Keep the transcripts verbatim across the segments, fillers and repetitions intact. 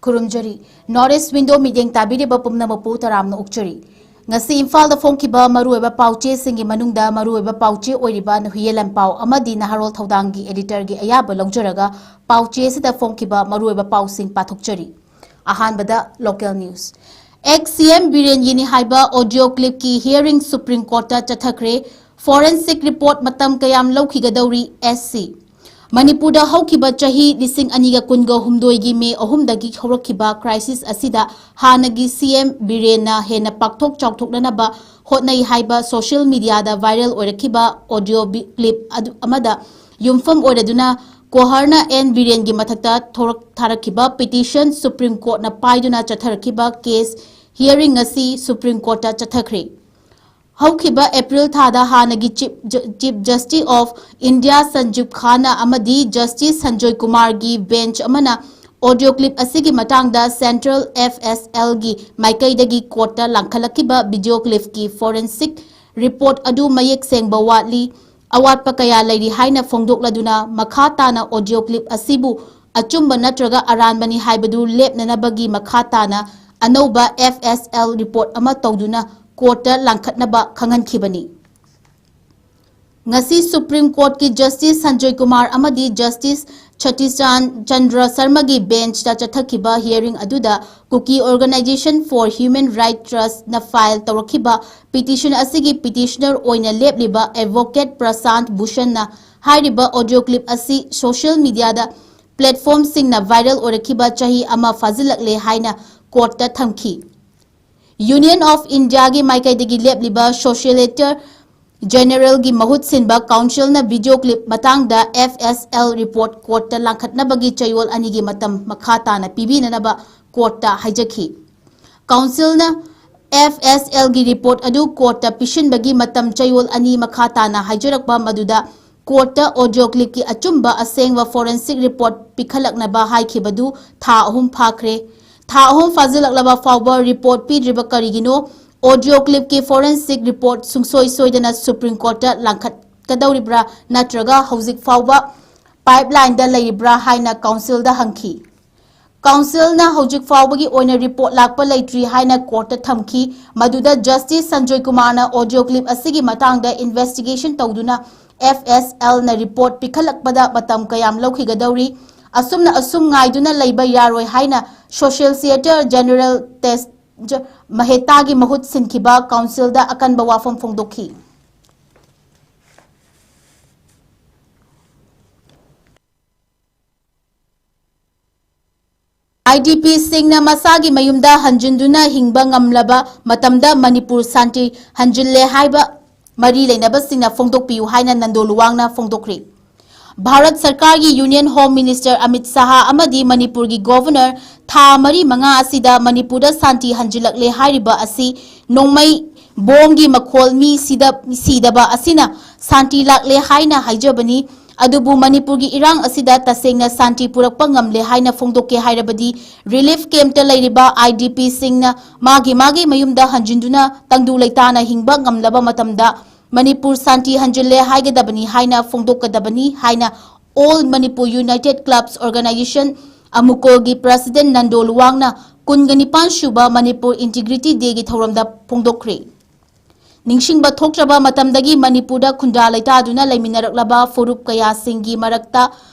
ꯈꯨꯔꯨꯝꯖꯔꯤ꯫ North East Window ꯃꯤꯠꯌꯦꯡ ꯇꯥꯕꯤꯔꯤꯕ ꯄꯨꯝꯅꯃꯛꯄꯨ ꯇꯔꯥꯝꯅ ꯑꯣꯛꯆꯔꯤ꯫ ꯉꯁꯤ ꯏꯝꯐꯥꯜꯗ ꯐꯣꯡꯈꯤꯕ ꯃꯔꯨꯑꯣꯏꯕ ꯄꯥꯎꯆꯦꯁꯤꯡꯒꯤ ꯃꯅꯨꯡꯗ ꯃꯔꯨꯑꯣꯏꯕ ꯄꯥꯎꯆꯦ ꯑꯣꯏꯔꯤꯕ ꯅꯨꯍꯤꯌꯦ ꯂꯟꯄꯥꯎ ꯑꯃꯗꯤ ꯅꯍꯥꯔꯣꯜ ꯊꯧꯗꯥꯡꯒꯤ editorꯒꯤ ꯑꯌꯥꯕ ꯂꯧꯖꯔꯒ ꯄꯥꯎꯆꯦ ꯑꯁꯤꯗ ꯐꯣꯡꯈꯤꯕ ꯃꯔꯨꯑꯣꯏꯕ ꯄꯥꯎꯁꯤꯡ ꯄꯥꯊꯣꯛꯆꯔꯤ꯫ ꯑꯍꯥꯟꯕꯗ local news꯫ Ex CM ꯕꯤꯔꯦꯟꯒꯤꯅꯤ ꯍꯥꯏꯕ audio clipꯀꯤ hearing Supreme Courtꯇ ꯆꯠꯊꯈ꯭ꯔꯦ꯫ Forensic report ꯃꯇꯝ ꯀꯌꯥꯝ ꯂꯧꯈꯤꯒꯗꯧꯔꯤ? SC꯫ ꯃꯅꯤꯄꯨꯔꯗ ꯍꯧꯈꯤꯕ ꯆꯍꯤ ꯂꯤꯁꯤꯡ ꯑꯅꯤꯒ ꯀꯨꯟꯒ ꯍꯨꯝꯗꯣꯏꯒꯤ ꯃꯦ ꯑꯍꯨꯝꯗꯒꯤ ꯍꯧꯔꯛꯈꯤꯕ crisis ꯑꯁꯤꯗ ꯍꯥꯟꯅꯒꯤ CM ꯕꯤꯔꯦꯟꯅ ꯍꯦꯟꯅ ꯄꯥꯛꯊꯣꯛ ꯆꯥꯎꯊꯣꯛꯅꯅꯕ ꯍꯣꯠꯅꯩ ꯍꯥꯏꯕ social mediaꯗ viral ꯑꯣꯏꯔꯛꯈꯤꯕ audio bi-, clip ꯑꯗꯨ ꯑꯃꯗ ꯌꯨꯝꯐꯝ ꯑꯣꯏꯔꯗꯨꯅ ꯀꯣꯍꯔꯅ ꯑꯦꯟ ꯕꯤꯔꯦꯟꯒꯤ ꯃꯊꯛꯇ ꯊꯣꯔꯛ-, ꯊꯥꯔꯛꯈꯤꯕ petition Supreme Courtꯅ ꯄꯥꯏꯗꯨꯅ ꯆꯠꯊꯔꯛꯈꯤꯕ case hearing ꯉꯁꯤ Supreme Courtꯇ ꯆꯠꯊꯈ꯭ꯔꯦ꯫ ꯍꯧꯈꯤꯕ April ꯊꯥꯗ ꯍꯥꯟꯅꯒꯤ Chief Ju-, Chief Justice of India ꯁꯟꯖꯤꯕ ꯈꯥꯟꯅ ꯑꯃꯗꯤ Justice ꯁꯟꯖꯣꯏ ꯀꯨꯃꯥꯔꯒꯤ bench ꯑꯃꯅ audio clip ꯑꯁꯤꯒꯤ ꯃꯇꯥꯡꯗ Central FSLꯒꯤ ꯃꯥꯏꯀꯩꯗꯒꯤ courtꯇ ꯂꯥꯡꯈꯠꯂꯛꯈꯤꯕ video clipꯀꯤ forensic report ꯑꯗꯨ ꯃꯌꯦꯛ ꯁꯦꯡꯕ ꯋꯥꯠꯂꯤ, ꯑꯋꯥꯠꯄ ꯀꯌꯥ ꯂꯩꯔꯤ ꯍꯥꯏꯅ ꯐꯣꯡꯗꯣꯛꯂꯗꯨꯅ ꯃꯈꯥ ꯇꯥꯅ audio clip ꯑꯁꯤꯕꯨ ꯑꯆꯨꯝꯕ ꯅꯠꯇ꯭ꯔꯒ ꯑꯔꯥꯟꯕꯅꯤ ꯍꯥꯏꯕꯗꯨ ꯂꯦꯞꯅꯅꯕꯒꯤ ꯃꯈꯥ ꯇꯥꯅ ꯑꯅꯧꯕ FSL report ꯑꯃ ꯇꯧꯗꯨꯅ courtꯇ ꯂꯥꯡꯈꯠꯅꯕ ꯈꯪꯍꯟꯈꯤꯕꯅꯤ꯫ ꯉꯁꯤ Supreme Courtꯀꯤ Justice ꯁꯟꯖꯣꯏ ꯀꯨꯃꯥꯔ ꯑꯃꯗꯤ Justice ꯁꯇꯤꯁ ꯆꯥꯟ-, ꯆꯟꯗ꯭ꯔ ꯁꯔꯃꯒꯤ benchꯇ ꯆꯠꯊꯈꯤꯕ hearing ꯑꯗꯨꯗ Kuki Organization for Human Rights Trustꯅ file ꯇꯧꯔꯛꯈꯤꯕ petition ꯑꯁꯤꯒꯤ petitioner ꯑꯣꯏꯅ ꯂꯦꯞꯂꯤꯕ advocate ꯄ꯭ꯔꯁꯥꯟꯠ ꯚꯨꯁꯟꯅ ꯍꯥꯏꯔꯤꯕ audio clip ꯑꯁꯤ social mediaꯗ platformꯁꯤꯡꯅ viral ꯑꯣꯏꯔꯛꯈꯤꯕ ꯆꯍꯤ ꯑꯃ ꯐꯥꯖꯤꯜꯂꯛꯂꯦ ꯍꯥꯏꯅ courtꯇ ꯊꯝꯈꯤ꯫ Union of Indiaꯒꯤ ꯃꯥꯏꯀꯩꯗꯒꯤ ꯂꯦꯞꯂꯤꯕ Solicitor Generalꯒꯤ ꯃꯍꯨꯠ ꯁꯤꯟꯕ councilꯅ video clip ꯃꯇꯥꯡꯗ FSL report courtꯇ ꯂꯥꯡꯈꯠꯅꯕꯒꯤ ꯆꯌꯣꯜ ꯑꯅꯤꯒꯤ ꯃꯇꯝ ꯃꯈꯥ ꯇꯥꯅ ꯄꯤꯕꯤꯅꯅꯕ courtꯇ ꯍꯥꯏꯖꯈꯤ꯫ Councilꯅ FSLꯒꯤ report ꯑꯗꯨ courtꯇ ꯄꯤꯁꯤꯟꯕꯒꯤ ꯃꯇꯝ ꯆꯌꯣꯜ ꯑꯅꯤ ꯃꯈꯥ ꯇꯥꯅ ꯍꯥꯏꯖꯔꯛꯄ ꯃꯗꯨꯗ courtꯇ audio clipꯀꯤ ꯑꯆꯨꯝꯕ ꯑꯁꯦꯡꯕ forensic report ꯄꯤꯈꯠꯂꯛꯅꯕ ꯍꯥꯏꯈꯤꯕꯗꯨ ꯊꯥ ꯑꯍꯨꯝ ꯐꯥꯈ꯭ꯔꯦ꯫ ꯊꯥ ꯑꯍꯨꯝ ꯐꯥꯖꯤꯜꯂꯛꯂꯕ ꯐꯥꯎꯕ report ꯄꯤꯗ꯭ꯔꯤꯕ ꯀꯔꯤꯒꯤꯅꯣ? Audio clipꯀꯤ forensic report ꯁꯨꯡꯁꯣꯏ ꯁꯣꯏꯗꯅ Supreme Courtꯇ ꯂꯥꯡꯈꯠꯀꯗꯧꯔꯤꯕ꯭ꯔꯥ ꯅꯠꯇ꯭ꯔꯒ ꯍꯧꯖꯤꯛ ꯐꯥꯎꯕ pipelineꯗ ꯂꯩꯔꯤꯕ꯭ꯔꯥ ꯍꯥꯏꯅ councilꯗ ꯍꯪꯈꯤ꯫ ꯀꯥꯎꯟꯁꯤꯜꯅ ꯍꯧꯖꯤꯛ ꯐꯥꯎꯕꯒꯤ ꯑꯣꯏꯅ ꯔꯤꯄꯣꯔꯠ ꯂꯥꯛꯄ ꯂꯩꯇ꯭ꯔꯤ ꯍꯥꯏꯅ ꯀꯣꯔꯠꯇ ꯊꯝꯈꯤ꯫ ꯃꯗꯨꯗ ꯖꯁꯇꯤꯁ ꯁꯟꯖꯣꯏ ꯀꯨꯃꯥꯔꯅ ꯑꯣꯗꯤꯑꯣ ꯀ꯭ꯂꯤꯞ ꯑꯁꯤꯒꯤ ꯃꯇꯥꯡꯗ ꯏꯟꯚꯦꯁꯇꯤꯒꯦꯁꯟ ꯇꯧꯗꯨꯅ ꯑꯦꯐ ꯑꯦꯁ ꯑꯦꯜꯅ ꯔꯤꯄꯣꯔꯠ ꯄꯤꯈꯠꯂꯛꯄꯗ ꯃꯇꯝ ꯀꯌꯥꯝ ꯂꯧꯈꯤꯒꯗꯧꯔꯤ? ꯑꯁꯨꯝꯅ ꯑꯁꯨꯝ ꯉꯥꯏꯗꯨꯅ ꯂꯩꯕ ꯌꯥꯔꯣꯏ ꯍꯥꯏꯅ ꯁꯣꯁꯤꯌꯦꯇꯔ ꯖꯦꯅꯔꯦꯜ ꯇꯦꯁ ꯃꯍꯦꯇꯥꯒꯤ ꯃꯍꯨꯠ ꯁꯤꯟꯈꯤꯕ ꯀꯥꯎꯟꯁꯤꯜꯗ ꯑꯀꯟꯕ ꯋꯥꯐꯝ ꯐꯣꯡꯗꯣꯛꯈꯤ꯫ ꯑꯥꯏ ꯗꯤ ꯄꯤꯁꯤꯡꯅ ꯃꯁꯥꯒꯤ ꯃꯌꯨꯝꯗ ꯍꯟꯖꯤꯟꯗꯨꯅ ꯍꯤꯡꯕ ꯉꯝꯂꯕ ꯃꯇꯝꯗ ꯃꯅꯤꯄꯨꯔ ꯁꯥꯟꯇꯤ ꯍꯟꯖꯤꯜꯂꯦ ꯍꯥꯏꯕ ꯃꯔꯤ ꯂꯩꯅꯕꯁꯤꯡꯅ ꯐꯣꯡꯗꯣꯛꯄꯤꯌꯨ ꯍꯥꯏꯅ ꯅꯟꯗꯣ ꯂꯨꯋꯥꯡꯅ ꯐꯣꯡꯗꯣꯛꯈ꯭ꯔꯤ꯫ ꯚꯥꯔꯠ ꯁꯔꯀꯥꯔꯒꯤ union home minister Amit Shah ꯑꯃꯗꯤ ꯃꯅꯤꯄꯨꯔꯒꯤ ꯒꯣꯚꯔꯅꯔ ꯊꯥ ꯃꯔꯤ ꯃꯉꯥ ꯑꯁꯤꯗ ꯃꯅꯤꯄꯨꯔꯗ ꯁꯥꯟꯇꯤ ꯍꯟꯖꯤꯜꯂꯛꯂꯦ ꯍꯥꯏꯔꯤꯕ ꯑꯁꯤ ꯅꯣꯡꯃꯩ ꯕꯣꯝꯒꯤ ꯃꯈꯣꯜ ꯃꯤ ꯁꯤꯗ-, ꯁꯤꯗꯕ ꯑꯁꯤꯅ ꯁꯥꯟꯇꯤ ꯂꯥꯛꯂꯦ ꯍꯥꯏꯅ ꯍꯥꯏꯖꯕꯅꯤ꯫ ꯑꯗꯨꯕꯨ ꯃꯅꯤꯄꯨꯔꯒꯤ ꯏꯔꯥꯡ ꯑꯁꯤꯗ ꯇꯁꯦꯡꯅ ꯁꯥꯟꯇꯤ ꯄꯨꯔꯛꯄ ꯉꯝꯂꯦ ꯍꯥꯏꯅ ꯐꯣꯡꯗꯣꯛꯀꯦ ꯍꯥꯏꯔꯕꯗꯤ ꯔꯤꯂꯤꯐ ꯀꯦꯝꯞꯇ ꯂꯩꯔꯤꯕ ꯑꯥꯏ ꯗꯤ ꯄꯤꯁꯤꯡꯅ ꯃꯥꯒꯤ ꯃꯥꯒꯤ ꯃꯌꯨꯝꯗ ꯍꯟꯖꯤꯟꯗꯨꯅ ꯇꯪꯗꯨ ꯂꯩꯇꯥꯅ ꯍꯤꯡꯕ ꯉꯝꯂꯕ ꯃꯇꯝꯗ ꯃꯅꯤꯄꯨꯔ ꯁꯥꯟꯇꯤ ꯍꯟꯖꯤꯜꯂꯦ ꯍꯥꯏꯒꯗꯕꯅꯤ ꯍꯥꯏꯅ ꯐꯣꯡꯗꯣꯛꯀꯗꯕꯅꯤ ꯍꯥꯏꯅ All Manipur United Clubs Organization, ꯑꯃꯨꯀꯣꯒꯤ ꯄ꯭ꯔꯁꯤꯗꯦꯟ ꯅꯟꯗꯣ ꯂꯨꯋꯥꯡꯅ ꯀꯨꯟꯒ ꯅꯤꯄꯥꯟ ꯁꯨꯕ ꯃꯅꯤꯄꯨꯔ ꯏꯟꯇꯤꯒ꯭ꯔꯤꯇꯤ ꯗꯦꯒꯤ ꯊꯧꯔꯝꯗ ꯐꯣꯡꯗꯣꯛꯈ꯭ꯔꯦ꯫ ꯅꯤꯡꯁꯤꯡꯕ ꯊꯣꯛꯇ꯭ꯔꯕ ꯃꯇꯝꯗꯒꯤ ꯃꯅꯤꯄꯨꯔꯗ ꯈꯨꯟꯗꯥ ꯂꯩꯇꯥꯗꯨꯅ ꯂꯩꯃꯤꯟꯅꯔꯛꯂꯕ ꯐꯨꯔꯨꯞ ꯀꯌꯥꯁꯤꯡꯒꯤ ꯃꯔꯛꯇ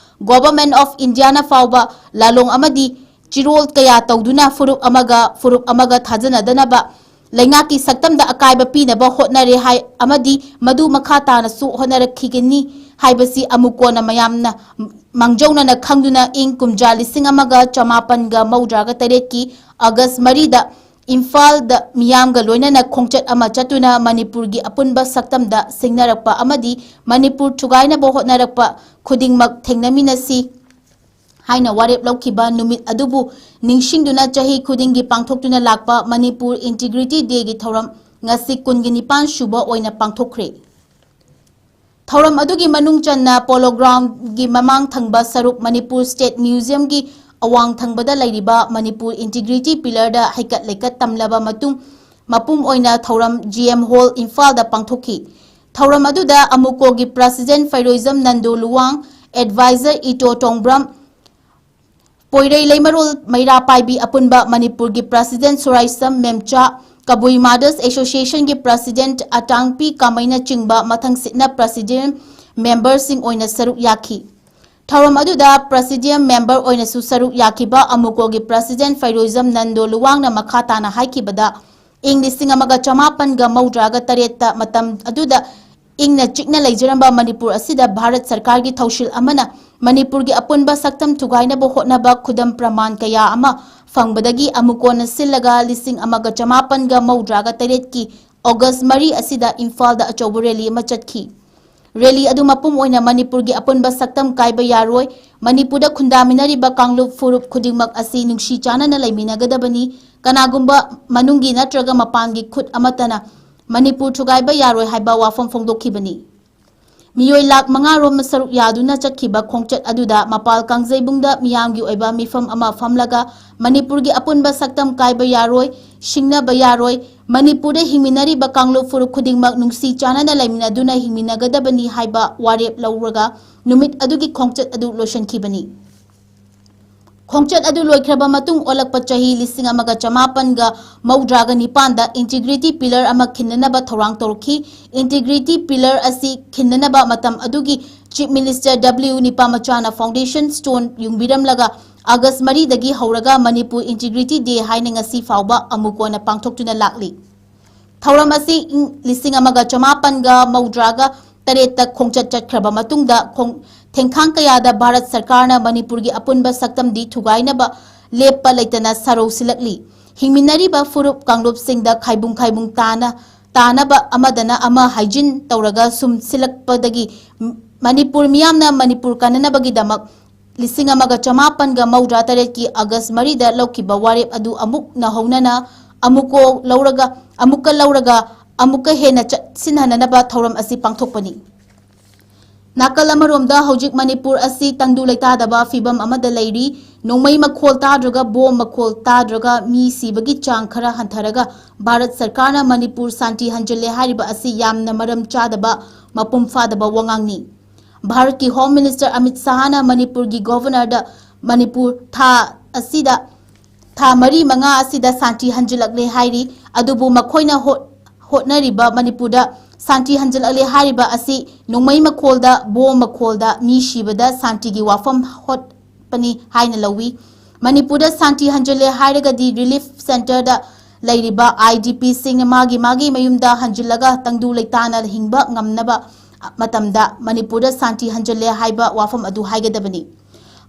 Government of Indiaꯅ ꯐꯥꯎꯕ ꯂꯥꯂꯣꯡ ꯑꯃꯗꯤ ꯆꯤꯔꯣꯜ ꯀꯌꯥ ꯇꯧꯗꯨꯅ ꯐꯨꯔꯨꯞ ꯑꯃꯒ ꯐꯨꯔꯨꯞ ꯑꯃꯒ ꯊꯥꯖꯅꯗꯅꯕ ꯂꯩꯉꯥꯛꯀꯤ ꯁꯛꯇꯝꯗ ꯑꯀꯥꯏꯕ ꯄꯤꯅꯕ ꯍꯣꯠꯅꯔꯦ ꯍꯥꯏ ꯑꯃꯗꯤ ꯃꯗꯨ ꯃꯈꯥ ꯇꯥꯅꯁꯨ ꯍꯣꯠꯅꯔꯛꯈꯤꯒꯅꯤ ꯍꯥꯏꯕꯁꯤ ꯑꯃꯨꯛ ꯀꯣꯟꯅ ꯃꯌꯥꯝꯅ ꯃꯥꯡꯖꯧꯅꯅ ꯈꯪꯗꯨꯅ ꯏꯪ ꯀꯨꯝꯖꯥ ꯂꯤꯁꯤꯡ ꯑꯃꯒ ꯆꯃꯥꯄꯟꯒ ꯃꯧꯗ꯭ꯔꯥꯒ ꯇꯔꯦꯠꯀꯤ ꯑꯥꯒꯁ ꯃꯔꯤꯗ ꯏꯝꯐꯥꯜꯗ ꯃꯤꯌꯥꯝꯒ ꯂꯣꯏꯅꯅ ꯈꯣꯡꯆꯠ ꯑꯃ ꯆꯠꯇꯨꯅ ꯃꯅꯤꯄꯨꯔꯒꯤ ꯑꯄꯨꯟꯕ ꯁꯛꯇꯝꯗ ꯁꯤꯡꯅꯔꯛꯄ ꯑꯃꯗꯤ ꯃꯅꯤꯄꯨꯔ ꯊꯨꯒꯥꯏꯅꯕ ꯍꯣꯠꯅꯔꯛꯄ ꯈꯨꯗꯤꯡꯃꯛ ꯊꯦꯡꯅꯃꯤꯟꯅꯁꯤ ꯍꯥꯏꯅ ꯋꯥꯔꯦꯞ ꯂꯧꯈꯤꯕ ꯅꯨꯃꯤꯠ ꯑꯗꯨꯕꯨ ꯅꯤꯡꯁꯤꯡꯗꯨꯅ ꯆꯍꯤ ꯈꯨꯗꯤꯡꯒꯤ ꯄꯥꯡꯊꯣꯛꯇꯨꯅ ꯂꯥꯛꯄ ꯃꯅꯤꯄꯨꯔ ꯏꯟꯇꯤꯒ꯭ꯔꯤꯇꯤ ꯗꯦꯒꯤ ꯊꯧꯔꯝ ꯉꯁꯤ ꯀꯨꯟꯒ ꯅꯤꯄꯥꯟ ꯁꯨꯕ ꯑꯣꯏꯅ ꯄꯥꯡꯊꯣꯛꯈ꯭ꯔꯦ꯫ ꯊꯧꯔꯝ ꯑꯗꯨꯒꯤ ꯃꯅꯨꯡ ꯆꯟꯅ ꯄꯣꯂꯣ ꯒ꯭ꯔꯥꯎꯟꯒꯤ ꯃꯃꯥꯡ ꯊꯪꯕ ꯁꯔꯨꯛ ꯃꯅꯤꯄꯨꯔ ꯁ꯭ꯇꯦꯠ ꯃ꯭ꯌꯨꯖꯤꯌꯝꯒꯤ ꯑꯋꯥꯡ ꯊꯪꯕꯗ ꯂꯩꯔꯤꯕ ꯃꯅꯤꯄꯨꯔ ꯏꯟꯇꯤꯒ꯭ꯔꯤꯇꯤ ꯄꯤꯂꯔꯗ ꯍꯩꯀꯠ ꯂꯩꯀꯠ ꯇꯝꯂꯕ ꯃꯇꯨꯡ ꯃꯄꯨꯝ ꯑꯣꯏꯅ ꯊꯧꯔꯝ ꯖꯤ ꯑꯦꯝ ꯍꯣꯜ ꯏꯝꯐꯥꯜꯗ ꯄꯥꯡꯊꯣꯛꯈꯤ꯫ ꯊꯧꯔꯝ ꯑꯗꯨꯗ ꯑꯃꯨꯀꯣꯒꯤ ꯄ꯭ꯔꯁꯤꯗꯦꯟ ꯐꯩꯔꯣꯏꯖꯝ ꯅꯟꯗꯣ ꯂꯨꯋꯥꯡ, ꯑꯦꯗꯚꯥꯏꯖꯔ ꯏꯇꯣ ꯇꯣꯡꯕ꯭ꯔꯝ, ꯄꯣꯏꯔꯩ ꯂꯩꯃꯔꯣꯜ ꯃꯩꯔꯥ ꯄꯥꯏꯕꯤ ꯑꯄꯨꯟꯕ ꯃꯅꯤꯄꯨꯔꯒꯤ president ꯁꯨꯔꯥꯏꯁꯝ ꯃꯦꯝꯆꯥ, ꯀꯕꯨꯏ mothers association ꯒꯤ president ꯑꯇꯥꯡꯄꯤ ꯀꯥꯃꯩꯅꯆꯤꯡꯕ ꯃꯊꯪꯁꯤꯠꯅ presidium member ꯁꯤꯡ ꯑꯣꯏꯅ ꯁꯔꯨꯛ ꯌꯥꯈꯤ꯫ ꯊꯧꯔꯝ ꯑꯗꯨꯗ presidium member ꯑꯣꯏꯅꯁꯨ ꯁꯔꯨꯛ ꯌꯥꯈꯤꯕ ꯑꯃꯨꯀꯣꯒꯤ president ꯐꯩꯔꯣꯏꯖꯝ ꯅꯟꯗꯣ ꯂꯨꯋꯥꯡꯅ ꯃꯈꯥ ꯇꯥꯅ ꯍꯥꯏꯈꯤꯕꯗ, ꯏꯪ ꯂꯤꯁꯤꯡ ꯑꯃꯒ ꯆꯃꯥꯄꯟꯒ ꯃꯧꯗ꯭ꯔꯥꯒ ꯇꯔꯦꯠꯇ ꯃꯇꯝ ꯑꯗꯨꯗ ꯏꯪꯅ ꯆꯤꯛꯅ ꯂꯩꯖꯔꯝꯕ ꯃꯅꯤꯄꯨꯔ ꯑꯁꯤꯗ ꯚꯥꯔꯠ ꯁꯔꯀꯥꯔꯒꯤ ꯊꯧꯁꯤꯜ ꯑꯃꯅ ꯃꯅꯤꯄꯨꯔꯒꯤ ꯑꯄꯨꯟꯕ ꯁꯛꯇꯝ ꯊꯨꯒꯥꯏꯅꯕ ꯍꯣꯠꯅꯕ ꯈꯨꯗꯝ ꯄ꯭ꯔꯃꯥꯟ ꯀꯌꯥ ꯑꯃ ꯐꯪꯕꯗꯒꯤ ꯑꯃꯨꯀꯣꯟꯅ ꯁꯤꯜꯂꯒ ꯂꯤꯁꯤꯡ ꯑꯃꯒ ꯆꯃꯥꯄꯟꯒ ꯃꯧꯗ꯭ꯔꯥꯒ ꯇꯔꯦꯠꯀꯤ ꯑꯣꯒꯁ ꯃꯔꯤ ꯑꯁꯤꯗ ꯏꯝꯐꯥꯜꯗ ꯑꯆꯧꯕ rally ꯑꯃ ꯆꯠꯈꯤ꯫ Rally ꯑꯗꯨ ꯃꯄꯨꯝ ꯑꯣꯏꯅ ꯃꯅꯤꯄꯨꯔꯒꯤ ꯑꯄꯨꯟꯕ ꯁꯛꯇꯝ ꯀꯥꯏꯕ ꯌꯥꯔꯣꯏ, ꯃꯅꯤꯄꯨꯔꯗ ꯈꯨꯟꯗꯥꯃꯤꯟꯅꯔꯤꯕ ꯀꯥꯡꯂꯨꯞ ꯐꯨꯔꯨꯞ ꯈꯨꯗꯤꯡꯃꯛ ꯑꯁꯤ ꯅꯨꯡꯁꯤ ꯆꯥꯟꯅꯅ ꯂꯩꯃꯤꯟꯅꯒꯗꯕꯅꯤ, ꯀꯅꯥꯒꯨꯝꯕ ꯃꯅꯨꯡꯒꯤ ꯅꯠꯇ꯭ꯔꯒ ꯃꯄꯥꯟꯒꯤ ꯈꯨꯠ ꯑꯃꯠꯇꯅ ꯃꯅꯤꯄꯨꯔ ꯊꯨꯒꯥꯏꯕ ꯌꯥꯔꯣꯏ ꯍꯥꯏꯕ ꯋꯥꯐꯝ ꯐꯣꯡꯗꯣꯛꯈꯤꯕꯅꯤ꯫ ꯃꯤꯑꯣꯏ ꯂꯥꯈ ꯃꯉꯥ ꯔꯣꯝ ꯁꯔꯨꯛ ꯌꯥꯗꯨꯅ ꯆꯠꯈꯤꯕ ꯈꯣꯡꯆꯠ ꯑꯗꯨꯗ ꯃꯄꯥꯜ ꯀꯥꯡꯖꯩꯕꯨꯡꯗ ꯃꯤꯌꯥꯝꯒꯤ ꯑꯣꯏꯕ ꯃꯤꯐꯝ ꯑꯃ ꯐꯝꯂꯒ ꯃꯅꯤꯄꯨꯔꯒꯤ ꯑꯄꯨꯟꯕ ꯁꯛꯇꯝ ꯀꯥꯏꯕ ꯌꯥꯔꯣꯏ, ꯁꯤꯡꯅꯕ ꯌꯥꯔꯣꯏ, ꯃꯅꯤꯄꯨꯔꯗ ꯍꯤꯡꯃꯤꯟꯅꯔꯤꯕ ꯀꯥꯡꯂꯨꯞ ꯐꯨꯔꯨꯞ ꯈꯨꯗꯤꯡꯃꯛ ꯅꯨꯡꯁꯤ ꯆꯥꯟꯅꯅ ꯂꯩꯃꯤꯟꯅꯗꯨꯅ ꯍꯤꯡꯃꯤꯟꯅꯒꯗꯕꯅꯤ ꯍꯥꯏꯕ ꯋꯥꯔꯦꯞ ꯂꯧꯔꯒ ꯅꯨꯃꯤꯠ ꯑꯗꯨꯒꯤ ꯈꯣꯡꯆꯠ ꯑꯗꯨ ꯂꯣꯏꯁꯤꯟꯈꯤꯕꯅꯤ꯫ ꯈꯣꯡꯆꯠ ꯑꯗꯨ ꯂꯣꯏꯈ꯭ꯔꯕ ꯃꯇꯨꯡ ꯑꯣꯜꯂꯛꯄ ꯆꯍꯤ ꯂꯤꯁꯤꯡ ꯑꯃꯒ ꯆꯃꯥꯄꯟꯒ ꯃꯧꯗ꯭ꯔꯥꯒ ꯅꯤꯄꯥꯟꯗ integrity pillar ꯑꯃ ꯈꯤꯟꯅꯅꯕ ꯊꯧꯔꯥꯡ ꯇꯧꯔꯛꯈꯤ꯫ Integrity pillar ꯑꯁꯤ ꯈꯤꯟꯅꯅꯕ ꯃꯇꯝ ꯑꯗꯨꯒꯤ Chief Minister W ꯅꯤꯄꯥꯃꯆꯥꯅ foundation stone ꯌꯨꯡꯕꯤꯔꯝꯂꯒ ꯑꯥꯒꯁ ꯃꯔꯤꯗꯒꯤ ꯍꯧꯔꯒ ꯃꯅꯤꯄꯨꯔ Integrity Day ꯍꯥꯏꯅ ꯉꯁꯤ ꯐꯥꯎꯕ ꯑꯃꯨꯛ ꯀꯣꯟꯅ ꯄꯥꯡꯊꯣꯛꯇꯨꯅ ꯂꯥꯛꯂꯤ꯫ ꯊꯧꯔꯝ ꯑꯁꯤ ꯏꯪ ꯂꯤꯁꯤꯡ ꯑꯃꯒ ꯆꯃꯥꯄꯟꯒ ꯃꯧꯗ꯭ꯔꯥꯒ ꯇꯔꯦꯠꯇ ꯈꯣꯡꯆꯠ ꯆꯠꯈ꯭ꯔꯕ ꯃꯇꯨꯡꯗ ꯈꯣꯡ-, ꯊꯦꯡꯈꯥꯡ ꯀꯌꯥꯗ ꯚꯥꯔꯠ ꯁꯔꯀꯥꯔꯅ ꯃꯅꯤꯄꯨꯔꯒꯤ ꯑꯄꯨꯟꯕ ꯁꯛꯇꯝꯗꯤ ꯊꯨꯒꯥꯏꯅꯕ ꯂꯦꯞꯄ ꯂꯩꯇꯅ ꯁꯔꯧ ꯁꯤꯜꯂꯛꯂꯤ꯫ ꯍꯤꯡꯃꯤꯟꯅꯔꯤꯕ ꯐꯨꯔꯨꯞ ꯀꯥꯡꯂꯨꯞꯁꯤꯡꯗ ꯈꯥꯏꯕꯨꯡ ꯈꯥꯏꯕꯨꯡ ꯇꯥꯅ, ꯇꯥꯅꯕ ꯑꯃꯗꯅ ꯑꯃ ꯍꯥꯏꯖꯤꯟ ꯇꯧꯔꯒ ꯁꯨꯝ ꯁꯤꯜꯂꯛꯄꯗꯒꯤ ꯃꯅꯤꯄꯨꯔ ꯃꯤꯌꯥꯝꯅ ꯃꯅꯤꯄꯨꯔ ꯀꯟꯅꯅꯕꯒꯤꯗꯃꯛ ꯂꯤꯁꯤꯡ ꯑꯃꯒ ꯆꯃꯥꯄꯟꯒ ꯃꯧꯗ꯭ꯔꯥ ꯇꯔꯦꯠꯀꯤ ꯑꯥꯒꯁ ꯃꯔꯤꯗ ꯂꯧꯈꯤꯕ ꯋꯥꯔꯦꯞ ꯑꯗꯨ ꯑꯃꯨꯛ ꯅꯧꯍꯧꯅꯅ ꯑꯃꯨꯛꯀ ꯂꯧꯔꯒ, ꯑꯃꯨꯛꯀ ꯂꯧꯔꯒ, ꯑꯃꯨꯛꯀ ꯍꯦꯟꯅ ꯆꯠꯁꯤꯟꯍꯟꯅꯅꯕ ꯊꯧꯔꯝ ꯑꯁꯤ ꯄꯥꯡꯊꯣꯛꯄꯅꯤ꯫ ꯅꯥꯀꯜ ꯑꯃꯔꯣꯝꯗ ꯍꯧꯖꯤꯛ ꯃꯅꯤꯄꯨꯔ ꯑꯁꯤ ꯇꯪꯗꯨ ꯂꯩꯇꯥꯗꯕ ꯐꯤꯕꯝ ꯑꯃꯗ ꯂꯩꯔꯤ꯫ ꯅꯣꯡꯃꯩ ꯃꯈꯣꯜ ꯇꯥꯗ꯭ꯔꯒ, ꯕꯣꯝ ꯃꯈꯣꯜ ꯇꯥꯗ꯭ꯔꯒ ꯃꯤ ꯁꯤꯕꯒꯤ ꯆꯥꯡ ꯈꯔ ꯍꯟꯊꯔꯒ ꯚꯥꯔꯠ ꯁꯔꯀꯥꯔꯅ ꯃꯅꯤꯄꯨꯔ ꯁꯥꯟꯇꯤ ꯍꯟꯖꯤꯜꯂꯦ ꯍꯥꯏꯔꯤꯕ ꯑꯁꯤ ꯌꯥꯝꯅ ꯃꯔꯝ ꯆꯥꯗꯕ, ꯃꯄꯨꯡ ꯐꯥꯗꯕ ꯋꯥꯉꯥꯡꯅꯤ꯫ ꯚꯥꯔꯠꯀꯤ ꯍꯣꯝ ꯃꯤꯅꯤꯁꯇꯔ ꯑꯃꯤꯠ ꯁꯥꯍꯅ ꯃꯅꯤꯄꯨꯔꯒꯤ ꯒꯣꯚꯔꯅꯔꯗ ꯃꯅꯤꯄꯨꯔ ꯊꯥ ꯑꯁꯤꯗ, ꯊꯥ ꯃꯔꯤ ꯃꯉꯥ ꯑꯁꯤꯗ ꯁꯥꯟꯇꯤ ꯍꯟꯖꯤꯜꯂꯛꯂꯦ ꯍꯥꯏꯔꯤ꯫ ꯑꯗꯨꯕꯨ ꯃꯈꯣꯏꯅ ꯍꯣꯠ-, ꯍꯣꯠꯅꯔꯤꯕ ꯃꯅꯤꯄꯨꯔꯗ ꯁꯥꯟꯇꯤ ꯍꯟꯖꯤꯜꯂꯛꯂꯦ ꯍꯥꯏꯔꯤꯕ ꯑꯁꯤ ꯅꯣꯡꯃꯩ ꯃꯈꯣꯜꯗ, ꯕꯣꯝ ꯃꯈꯣꯜꯗ ꯃꯤ ꯁꯤꯕꯗ ꯁꯥꯟꯇꯤꯒꯤ ꯋꯥꯐꯝ ꯍꯣꯠꯄꯅꯤ ꯍꯥꯏꯅ ꯂꯧꯏ꯫ ꯃꯅꯤꯄꯨꯔꯗ ꯁꯥꯟꯇꯤ ꯍꯟꯖꯤꯜꯂꯦ ꯍꯥꯏꯔꯒꯗꯤ relief centreꯗ ꯂꯩꯔꯤꯕ IDPꯁꯤꯡꯅ ꯃꯥꯒꯤ ꯃꯥꯒꯤ ꯃꯌꯨꯝꯗ ꯍꯟꯖꯤꯜꯂꯒ ꯇꯪꯗꯨ ꯂꯩꯇꯥꯅ ꯍꯤꯡꯕ ꯉꯝꯅꯕ ꯃꯇꯝꯗ ꯃꯅꯤꯄꯨꯔꯗ ꯁꯥꯟꯇꯤ ꯍꯟꯖꯤꯜꯂꯦ ꯍꯥꯏꯕ ꯋꯥꯐꯝ ꯑꯗꯨ ꯍꯥꯏꯒꯗꯕꯅꯤ꯫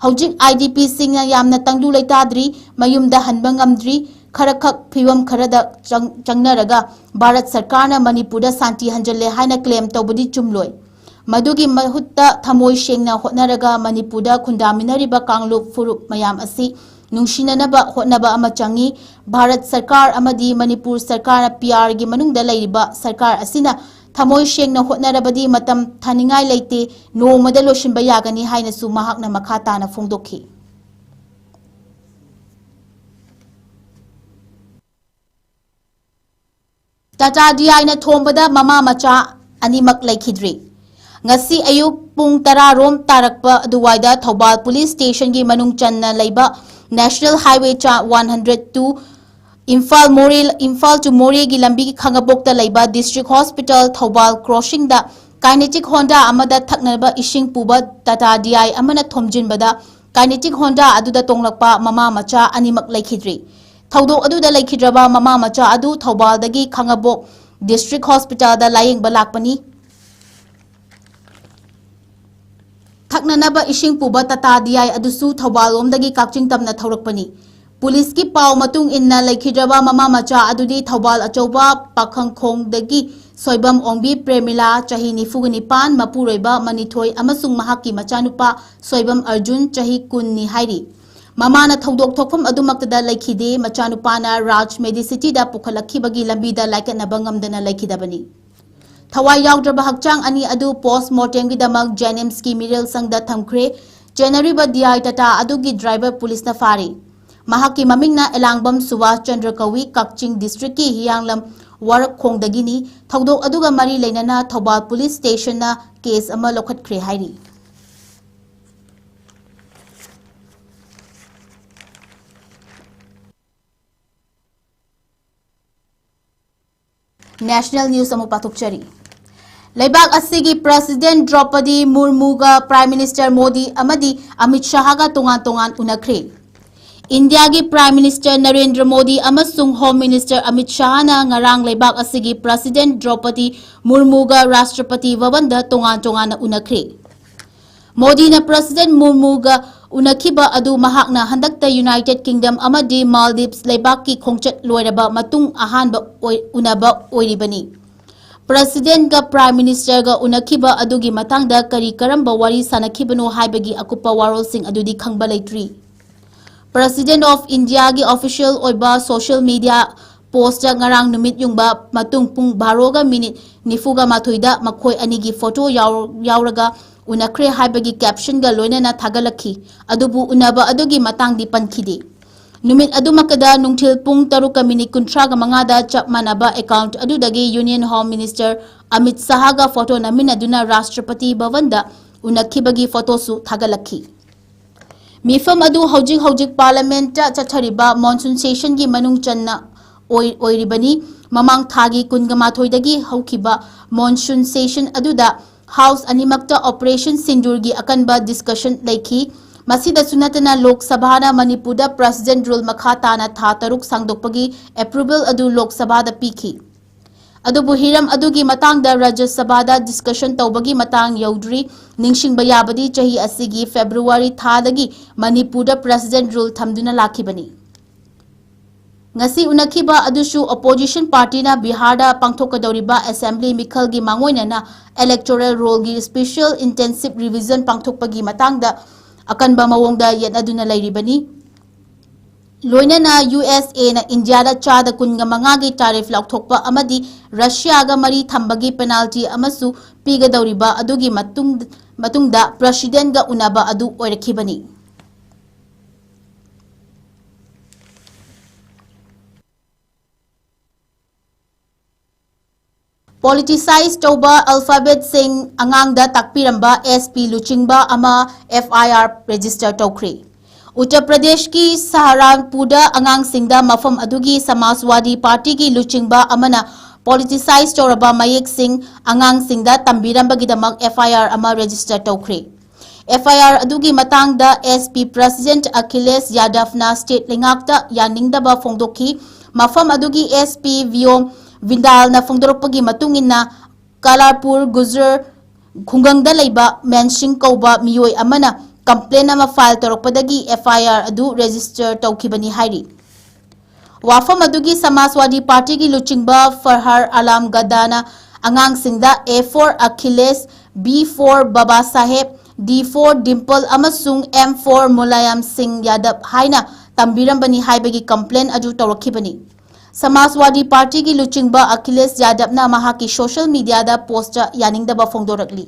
ꯍꯧꯖꯤꯛ IDPꯁꯤꯡꯅ ꯌꯥꯝꯅ ꯇꯪꯗꯨ ꯂꯩꯇꯥꯗ꯭ꯔꯤ, ꯃꯌꯨꯝꯗ ꯍꯟꯕ ꯉꯝꯗ꯭ꯔꯤ꯫ ꯈꯔꯈꯛ ꯐꯤꯕꯝ ꯈꯔꯗ ꯆꯪ-, ꯆꯪꯅꯔꯒ ꯚꯥꯔꯠ ꯁꯔꯀꯥꯔꯅ ꯃꯅꯤꯄꯨꯔꯗ ꯁꯥꯟꯇꯤ ꯍꯟꯖꯤꯜꯂꯦ ꯍꯥꯏꯅ claim ꯇꯧꯕꯗꯤ ꯆꯨꯝꯂꯣꯏ꯫ ꯃꯗꯨꯒꯤ ꯃꯍꯨꯠꯇ ꯊꯃꯣꯏ ꯁꯦꯡꯅ ꯍꯣꯠꯅꯔꯒ ꯃꯅꯤꯄꯨꯔꯗ ꯈꯨꯟꯗꯥꯃꯤꯟꯅꯔꯤꯕ ꯀꯥꯡꯂꯨꯞ ꯐꯨꯔꯨꯞ ꯃꯌꯥꯝ ꯑꯁꯤ ꯅꯨꯡꯁꯤꯅꯅꯕ ꯍꯣꯠꯅꯕ ꯑꯃ ꯆꯪꯏ꯫ ꯚꯥꯔꯠ ꯁꯔꯀꯥꯔ ꯑꯃꯗꯤ ꯃꯅꯤꯄꯨꯔ ꯁꯔꯀꯥꯔꯅ PRꯒꯤ ꯃꯅꯨꯡꯗ ꯂꯩꯔꯤꯕ ꯁꯔꯀꯥꯔ ꯑꯁꯤꯅ ꯊꯃꯣꯏ ꯁꯦꯡꯅ ꯍꯣꯠꯅꯔꯕꯗꯤ ꯃꯇꯝ ꯊꯥꯅꯤꯡꯉꯥꯏ ꯂꯩꯇꯦ, ꯅꯣꯡꯃꯗ ꯂꯣꯏꯁꯤꯟꯕ ꯌꯥꯒꯅꯤ ꯍꯥꯏꯅꯁꯨ ꯃꯍꯥꯛꯅ ꯃꯈꯥ ꯇꯥꯅ ꯐꯣꯡꯗꯣꯛꯈꯤ꯫ ꯇꯥꯇꯥ DIꯅ ꯊꯣꯝꯕꯗ ꯃꯃꯥ ꯃꯆꯥ ꯑꯅꯤꯃꯛ ꯂꯩꯈꯤꯗ꯭ꯔꯤ꯫ ꯉꯁꯤ ꯑꯌꯨꯛ ꯄꯨꯡ ꯇꯔꯥ ꯔꯣꯝ ꯇꯥꯔꯛꯄ ꯑꯗꯨꯋꯥꯏꯗ ꯊꯧꯕꯥꯜ police stationꯒꯤ ꯃꯅꯨꯡ ꯆꯟꯅ ꯂꯩꯕ National Highway ꯆꯥ one hundred two ꯏꯝꯐꯥꯜ ꯃꯣꯔꯦ, ꯏꯝꯐꯥꯜ to ꯃꯣꯔꯦꯒꯤ ꯂꯝꯕꯤꯒꯤ ꯈꯥꯉꯕꯣꯛꯇ ꯂꯩꯕ District Hospital Thoubal crossingꯗ Kinetic Honda ꯑꯃꯗ ꯊꯛꯅꯕ ꯏꯁꯤꯡ ꯄꯨꯕ ꯇꯥꯇꯥ DI ꯑꯃꯅ ꯊꯣꯝꯖꯤꯟꯕꯗ Kinetic Honda ꯑꯗꯨꯗ ꯇꯣꯡꯂꯛꯄ ꯃꯃꯥ ꯃꯆꯥ ꯑꯅꯤꯃꯛ ꯂꯩꯈꯤꯗ꯭ꯔꯤ꯫ ꯊꯧꯗꯣꯛ ꯑꯗꯨꯗ ꯂꯩꯈꯤꯗ꯭ꯔꯕ ꯃꯃꯥ ꯃꯆꯥ ꯑꯗꯨ ꯊꯧꯕꯥꯜꯗꯒꯤ ꯈꯥꯉꯕꯣꯛ District Hospitalꯗ ꯂꯥꯌꯦꯡꯕ ꯂꯥꯛꯄꯅꯤ꯫ ꯊꯛꯅꯅꯕ ꯏꯁꯤꯡ ꯄꯨꯕ ꯇꯥꯇꯥ DI ꯑꯗꯨꯁꯨ ꯊꯧꯕꯥꯜ ꯂꯣꯝꯗꯒꯤ ꯀꯛꯆꯤꯡ ꯇꯝꯅ ꯊꯧꯔꯛꯄꯅꯤ꯫ Policeꯀꯤ ꯄꯥꯎ ꯃꯇꯨꯡ ꯏꯟꯅ ꯂꯩꯈꯤꯗ꯭ꯔꯕ ꯃꯃꯥ ꯃꯆꯥ ꯑꯗꯨꯗꯤ ꯊꯧꯕꯥꯜ ꯑꯆꯧꯕ ꯄꯥꯈꯪꯈꯣꯡꯗꯒꯤ ꯁꯣꯏꯕꯝ ꯑꯣꯡꯕꯤ ꯄ꯭ꯔꯦꯃꯤꯂꯥ, ꯆꯍꯤ ꯅꯤꯐꯨꯒ ꯅꯤꯄꯥꯟ, ꯃꯄꯨꯔꯣꯏꯕ ꯃꯅꯤꯊꯣꯏ ꯑꯃꯁꯨꯡ ꯃꯍꯥꯛꯀꯤ ꯃꯆꯥꯅꯨꯄꯥ ꯁꯣꯏꯕꯝ ꯑꯔꯖꯨꯟ, ꯆꯍꯤ ꯀꯨꯟꯅꯤ ꯍꯥꯏꯔꯤ꯫ ꯃꯃꯥꯅ ꯊꯧꯗꯣꯛ ꯊꯣꯛꯐꯝ ꯑꯗꯨꯃꯛꯇꯗ ꯂꯩꯈꯤꯗꯦ꯫ ꯃꯆꯥꯅꯨꯄꯥꯅ ꯔꯥꯖ Medicityꯗ ꯄꯨꯈꯠꯂꯛꯈꯤꯕꯒꯤ ꯂꯝꯕꯤꯗ ꯂꯥꯏꯀꯠꯅꯕ ꯉꯝꯗꯅ ꯂꯩꯈꯤꯗꯕꯅꯤ꯫ ꯊꯋꯥꯏ ꯌꯥꯎꯗ꯭ꯔꯕ ꯍꯛꯆꯥꯡ ꯑꯅꯤ ꯑꯗꯨ post mortemꯒꯤꯗꯃꯛ JNIMSꯀꯤ ꯃꯤꯔꯦꯜ ꯁꯪꯗ ꯊꯝꯈ꯭ꯔꯦ꯫ ꯆꯦꯟꯅꯔꯤꯕ DI ꯇꯥꯇꯥ ꯑꯗꯨꯒꯤ driver policeꯅ ꯐꯥꯔꯤ꯫ ꯃꯍꯥꯛꯀꯤ ꯃꯃꯤꯡꯅ ꯑꯦꯂꯥꯡꯕꯝ ꯁꯨꯕꯥꯁ ꯆꯟꯗ꯭ꯔ ꯀꯧꯏ, ꯀꯛꯆꯤꯡ districtꯀꯤ ꯍꯤꯌꯥꯡꯂꯝ ꯋꯥꯔꯛꯈꯣꯡꯗꯒꯤꯅꯤ꯫ ꯊꯧꯗꯣꯛ ꯑꯗꯨꯒ ꯃꯔꯤ ꯂꯩꯅꯅ ꯊꯧꯕꯥꯜ police stationꯅ case ꯑꯃ ꯂꯧꯈꯠꯈ꯭ꯔꯦ ꯍꯥꯏꯔꯤ꯫ National News ꯑꯃꯨꯛ ꯄꯥꯊꯣꯛꯆꯔꯤ꯫ ꯂꯩꯕꯥꯛ ꯑꯁꯤꯒꯤ President ꯗ꯭ꯔꯧꯄꯗꯤ ꯃꯨꯔꯃꯨꯒ Prime Minister ꯃꯣꯗꯤ ꯑꯃꯗꯤ ꯑꯃꯤꯠ ꯁꯥꯍꯒ ꯇꯣꯉꯥꯟ ꯇꯣꯉꯥꯟ ꯎꯅꯈ꯭ꯔꯦ꯫ ꯏꯟꯗꯤꯌꯥꯒꯤ Prime Minister ꯅꯔꯦꯟꯗ꯭ꯔ ꯃꯣꯗꯤ ꯑꯃꯁꯨꯡ Home Minister ꯑꯃꯤꯠ ꯁꯥꯍꯅ ꯉꯔꯥꯡ ꯂꯩꯕꯥꯛ ꯑꯁꯤꯒꯤ President ꯗ꯭ꯔꯧꯄꯗꯤ ꯃꯨꯔꯃꯨꯒ ꯔꯥꯁꯇ꯭ꯔꯄꯇꯤ ꯚꯕꯟꯗ ꯇꯣꯉꯥꯟ ꯇꯣꯉꯥꯟꯅ ꯎꯅꯈ꯭ꯔꯦ꯫ ꯃꯣꯗꯤꯅ President ꯃꯨꯔꯃꯨꯒ ꯎꯅꯈꯤꯕ ꯑꯗꯨ ꯃꯍꯥꯛꯅ ꯍꯟꯗꯛꯇ United Kingdom ꯑꯃꯗꯤ Maldives ꯂꯩꯕꯥꯛꯀꯤ ꯈꯣꯡꯆꯠ ꯂꯣꯏꯔꯕ ꯃꯇꯨꯡ ꯑꯍꯥꯟꯕ ꯑꯣꯏ-, ꯎꯅꯕ ꯑꯣꯏꯔꯤꯕꯅꯤ꯫ Presidentꯒ Prime Ministerꯒ ꯎꯅꯈꯤꯕ ꯑꯗꯨꯒꯤ ꯃꯇꯥꯡꯗ ꯀꯔꯤ ꯀꯔꯝꯕ ꯋꯥꯔꯤ ꯁꯥꯅꯈꯤꯕꯅꯣ ꯍꯥꯏꯕꯒꯤ ꯑꯀꯨꯞꯄ ꯋꯥꯔꯣꯜꯁꯤꯡ ꯑꯗꯨꯗꯤ ꯈꯪꯕ ꯂꯩꯇ꯭ꯔꯤ꯫ President of Indiaꯒꯤ official ꯑꯣꯏꯕ social media postꯇ ꯉꯔꯥꯡ ꯅꯨꯃꯤꯠ ꯌꯨꯡꯕ ꯃꯇꯨꯡ ꯄꯨꯡ ꯕꯥꯔꯣꯒ ꯃꯤꯅꯤꯠ ꯅꯤꯐꯨꯒ ꯃꯥꯊꯣꯏꯗ ꯃꯈꯣꯏ ꯑꯅꯤꯒꯤ photo ꯌꯥꯎ-, ꯌꯥꯎꯔꯒ ꯎꯅꯈ꯭ꯔꯦ ꯍꯥꯏꯕꯒꯤ captionꯒ ꯂꯣꯏꯅꯅ ꯊꯥꯒꯠꯂꯛꯈꯤ꯫ ꯑꯗꯨꯕꯨ ꯎꯅꯕ ꯑꯗꯨꯒꯤ ꯃꯇꯥꯡꯗꯤ ꯄꯟꯈꯤꯗꯦ꯫ ꯅꯨꯃꯤꯠ ꯑꯗꯨꯃꯛꯇꯗ ꯅꯨꯡꯊꯤꯜ ꯄꯨꯡ ꯇꯔꯨꯛꯀ ꯃꯤꯅꯤꯠ ꯀꯨꯟꯊ꯭ꯔꯥꯒ ꯃꯉꯥꯗ ꯆꯞ ꯃꯥꯟꯅꯕ account ꯑꯗꯨꯗꯒꯤ Union Home Minister Amit ꯁꯥꯍꯒ photo ꯅꯝꯃꯤꯟꯅꯗꯨꯅ ꯔꯥꯁꯇ꯭ꯔꯄꯇꯤ ꯚꯕꯟꯗ ꯎꯅꯈꯤꯕꯒꯤ photoꯁꯨ ꯊꯥꯒꯠꯂꯛꯈꯤ꯫ ꯃꯤꯐꯝ ꯑꯗꯨ ꯍꯧꯖꯤꯛ ꯍꯧꯖꯤꯛ Parliamentꯇ ꯆꯠꯊꯔꯤꯕ monsoon sessionꯒꯤ ꯃꯅꯨꯡ ꯆꯟꯅ ꯑꯣꯏ-, ꯑꯣꯏꯔꯤꯕꯅꯤ꯫ ꯃꯃꯥꯡ ꯊꯥꯒꯤ ꯀꯨꯟꯒ ꯃꯥꯊꯣꯏꯗꯒꯤ ꯍꯧꯈꯤꯕ monsoon session ꯑꯗꯨꯗ House ꯑꯅꯤꯃꯛꯇ Operation ꯁꯤꯟꯗꯨꯔꯒꯤ ꯑꯀꯟꯕ discussion ꯂꯩꯈꯤ꯫ ꯃꯁꯤꯗꯁꯨ ꯅꯠꯇꯅ ꯂꯣꯛ ꯁꯚꯥꯅ ꯃꯅꯤꯄꯨꯔꯗ President Rule ꯃꯈꯥ ꯇꯥꯅ ꯊꯥ ꯇꯔꯨꯛ ꯁꯥꯡꯗꯣꯛꯄꯒꯤ approval ꯑꯗꯨ ꯂꯣꯛ ꯁꯚꯥꯗ ꯄꯤꯈꯤ꯫ ꯑꯗꯨꯕꯨ ꯍꯤꯔꯝ ꯑꯗꯨꯒꯤ ꯃꯇꯥꯡꯗ ꯔꯥꯖ꯭ꯌ ꯁꯚꯥꯗ discussion ꯇꯧꯕꯒꯤ ꯃꯇꯥꯡ ꯌꯧꯗ꯭ꯔꯤ꯫ ꯅꯤꯡꯁꯤꯡꯕ ꯌꯥꯕꯗꯤ ꯆꯍꯤ ꯑꯁꯤꯒꯤ February ꯊꯥꯗꯒꯤ ꯃꯅꯤꯄꯨꯔꯗ President Rule ꯊꯝꯗꯨꯅ ꯂꯥꯛꯈꯤꯕꯅꯤ꯫ ꯉꯁꯤ ꯎꯅꯈꯤꯕ ꯑꯗꯨꯁꯨ opposition partyꯅ ꯕꯤꯍꯥꯔꯗ ꯄꯥꯡꯊꯣꯛꯀꯗꯧꯔꯤꯕ assembly ꯃꯤꯈꯜꯒꯤ ꯃꯥꯡꯑꯣꯏꯅꯅ electoral rollꯒꯤ special intensive revision ꯄꯥꯡꯊꯣꯛꯄꯒꯤ ꯃꯇꯥꯡꯗ ꯑꯀꯟꯕ ꯃꯑꯣꯡꯗ ꯌꯦꯠꯅꯗꯨꯅ ꯂꯩꯔꯤꯕꯅꯤ꯫ ꯂꯣꯏꯅꯅ USAꯅ ꯏꯟꯗꯤꯌꯥꯗ ꯆꯥꯗ ꯀꯨꯟꯒ ꯃꯉꯥꯒꯤ tariff ꯂꯥꯎꯊꯣꯛꯄ ꯑꯃꯗꯤ ꯔꯁꯤꯌꯥꯒ ꯃꯔꯤ ꯊꯝꯕꯒꯤ penalty ꯑꯃꯁꯨ ꯄꯤꯒꯗꯧꯔꯤꯕ ꯑꯗꯨꯒꯤ ꯃꯇꯨꯡ-, ꯃꯇꯨꯡꯗ Presidentꯒ ꯎꯅꯕ ꯑꯗꯨ ꯑꯣꯏꯔꯛꯈꯤꯕꯅꯤ꯫ Politicise ꯇꯧꯕ alphabetꯁꯤꯡ ꯑꯉꯥꯡꯗ ꯇꯥꯛꯄꯤꯔꯝꯕ SP ꯂꯨꯆꯤꯡꯕ ꯑꯃ FIR register ꯇꯧꯈ꯭ꯔꯦ꯫ ꯎꯠꯇꯔ ꯄ꯭ꯔꯗꯦꯁꯀꯤ ꯁꯍꯥꯔꯥꯟꯄꯨꯔꯗ ꯑꯉꯥꯡꯁꯤꯡꯗ ꯃꯐꯝ ꯑꯗꯨꯒꯤ ꯁꯃꯥꯖꯋꯥꯗꯤ ꯄꯥꯔꯇꯤꯒꯤ ꯂꯨꯆꯤꯡꯕ ꯑꯃꯅ ꯄꯣꯂꯤꯇꯤꯁꯥꯏꯖ ꯇꯧꯔꯕ ꯃꯌꯦꯛꯁꯤꯡ ꯑꯉꯥꯡꯁꯤꯡꯗ ꯇꯝꯕꯤꯔꯝꯕꯒꯤꯗꯃꯛ ꯑꯦꯐ ꯑꯥꯏ ꯑꯥꯔ ꯑꯃ ꯔꯦꯖꯤꯁꯇꯔ ꯇꯧꯈ꯭ꯔꯦ꯫ ꯑꯦꯐ ꯑꯥꯏ ꯑꯥꯔ ꯑꯗꯨꯒꯤ ꯃꯇꯥꯡꯗ S P president Akhilesh ꯌꯥꯗꯕꯅ state ꯂꯩꯉꯥꯛꯇ ꯌꯥꯅꯤꯡꯗꯕ ꯐꯣꯡꯗꯣꯛꯈꯤ꯫ ꯃꯐꯝ ꯑꯗꯨꯒꯤ ꯑꯦꯁ ꯄꯤ ꯚꯤꯌꯣꯝ ꯚꯤꯟꯗꯥꯜꯅ ꯐꯣꯡꯗꯣꯔꯛꯄꯒꯤ ꯃꯇꯨꯡ ꯏꯟꯅ, ꯀꯥꯂꯥꯄꯨꯔ ꯒꯨꯖꯔ ꯈꯨꯡꯒꯪꯗ ꯂꯩꯕ ꯃꯦꯟꯁꯤꯡ ꯀꯧꯕ ꯃꯤꯑꯣꯏ ꯑꯃꯅ ꯀꯝꯄ꯭ꯂꯦꯟ ꯑꯃ ꯐꯥꯏꯜ ꯇꯧꯔꯛꯄꯗꯒꯤ ꯑꯦꯐ ꯑꯥꯏ ꯑꯥꯔ ꯑꯗꯨ ꯔꯦꯖꯤꯁꯇꯔ ꯇꯧꯈꯤꯕꯅꯤ ꯍꯥꯏꯔꯤ꯫ ꯋꯥꯐꯝ ꯑꯗꯨꯒꯤ ꯁꯃꯥꯖꯋꯥꯗꯤ ꯄꯥꯔꯇꯤꯒꯤ ꯂꯨꯆꯤꯡꯕ ꯐꯔꯍꯥꯔ ꯑꯂꯥꯝ ꯒꯗꯥꯅ ꯑꯉꯥꯡꯁꯤꯡꯗ A for Achilles, B for Baba Saheb, D for Dimple ꯑꯃꯁꯨꯡ M for Mulayam Singh Yadav ꯍꯥꯏꯅ ꯇꯝꯕꯤꯔꯝꯕꯅꯤ ꯍꯥꯏꯕꯒꯤ ꯀꯝꯄ꯭ꯂꯦꯟ ꯑꯗꯨ ꯇꯧꯔꯛꯈꯤꯕꯅꯤ꯫ ꯁꯃꯥꯖꯋꯥꯗꯤ ꯄꯥꯔꯇꯤꯒꯤ ꯂꯨꯆꯤꯡꯕ ꯑꯈꯤꯂꯦꯁ ꯌꯥꯗꯕꯅ ꯃꯍꯥꯛꯀꯤ ꯁꯣꯁꯤꯌꯦꯜ ꯃꯤꯗꯤꯌꯥꯗ ꯄꯣꯁꯇ ꯌꯥꯅꯤꯡꯗꯕ ꯐꯣꯡꯗꯣꯔꯛꯂꯤ꯫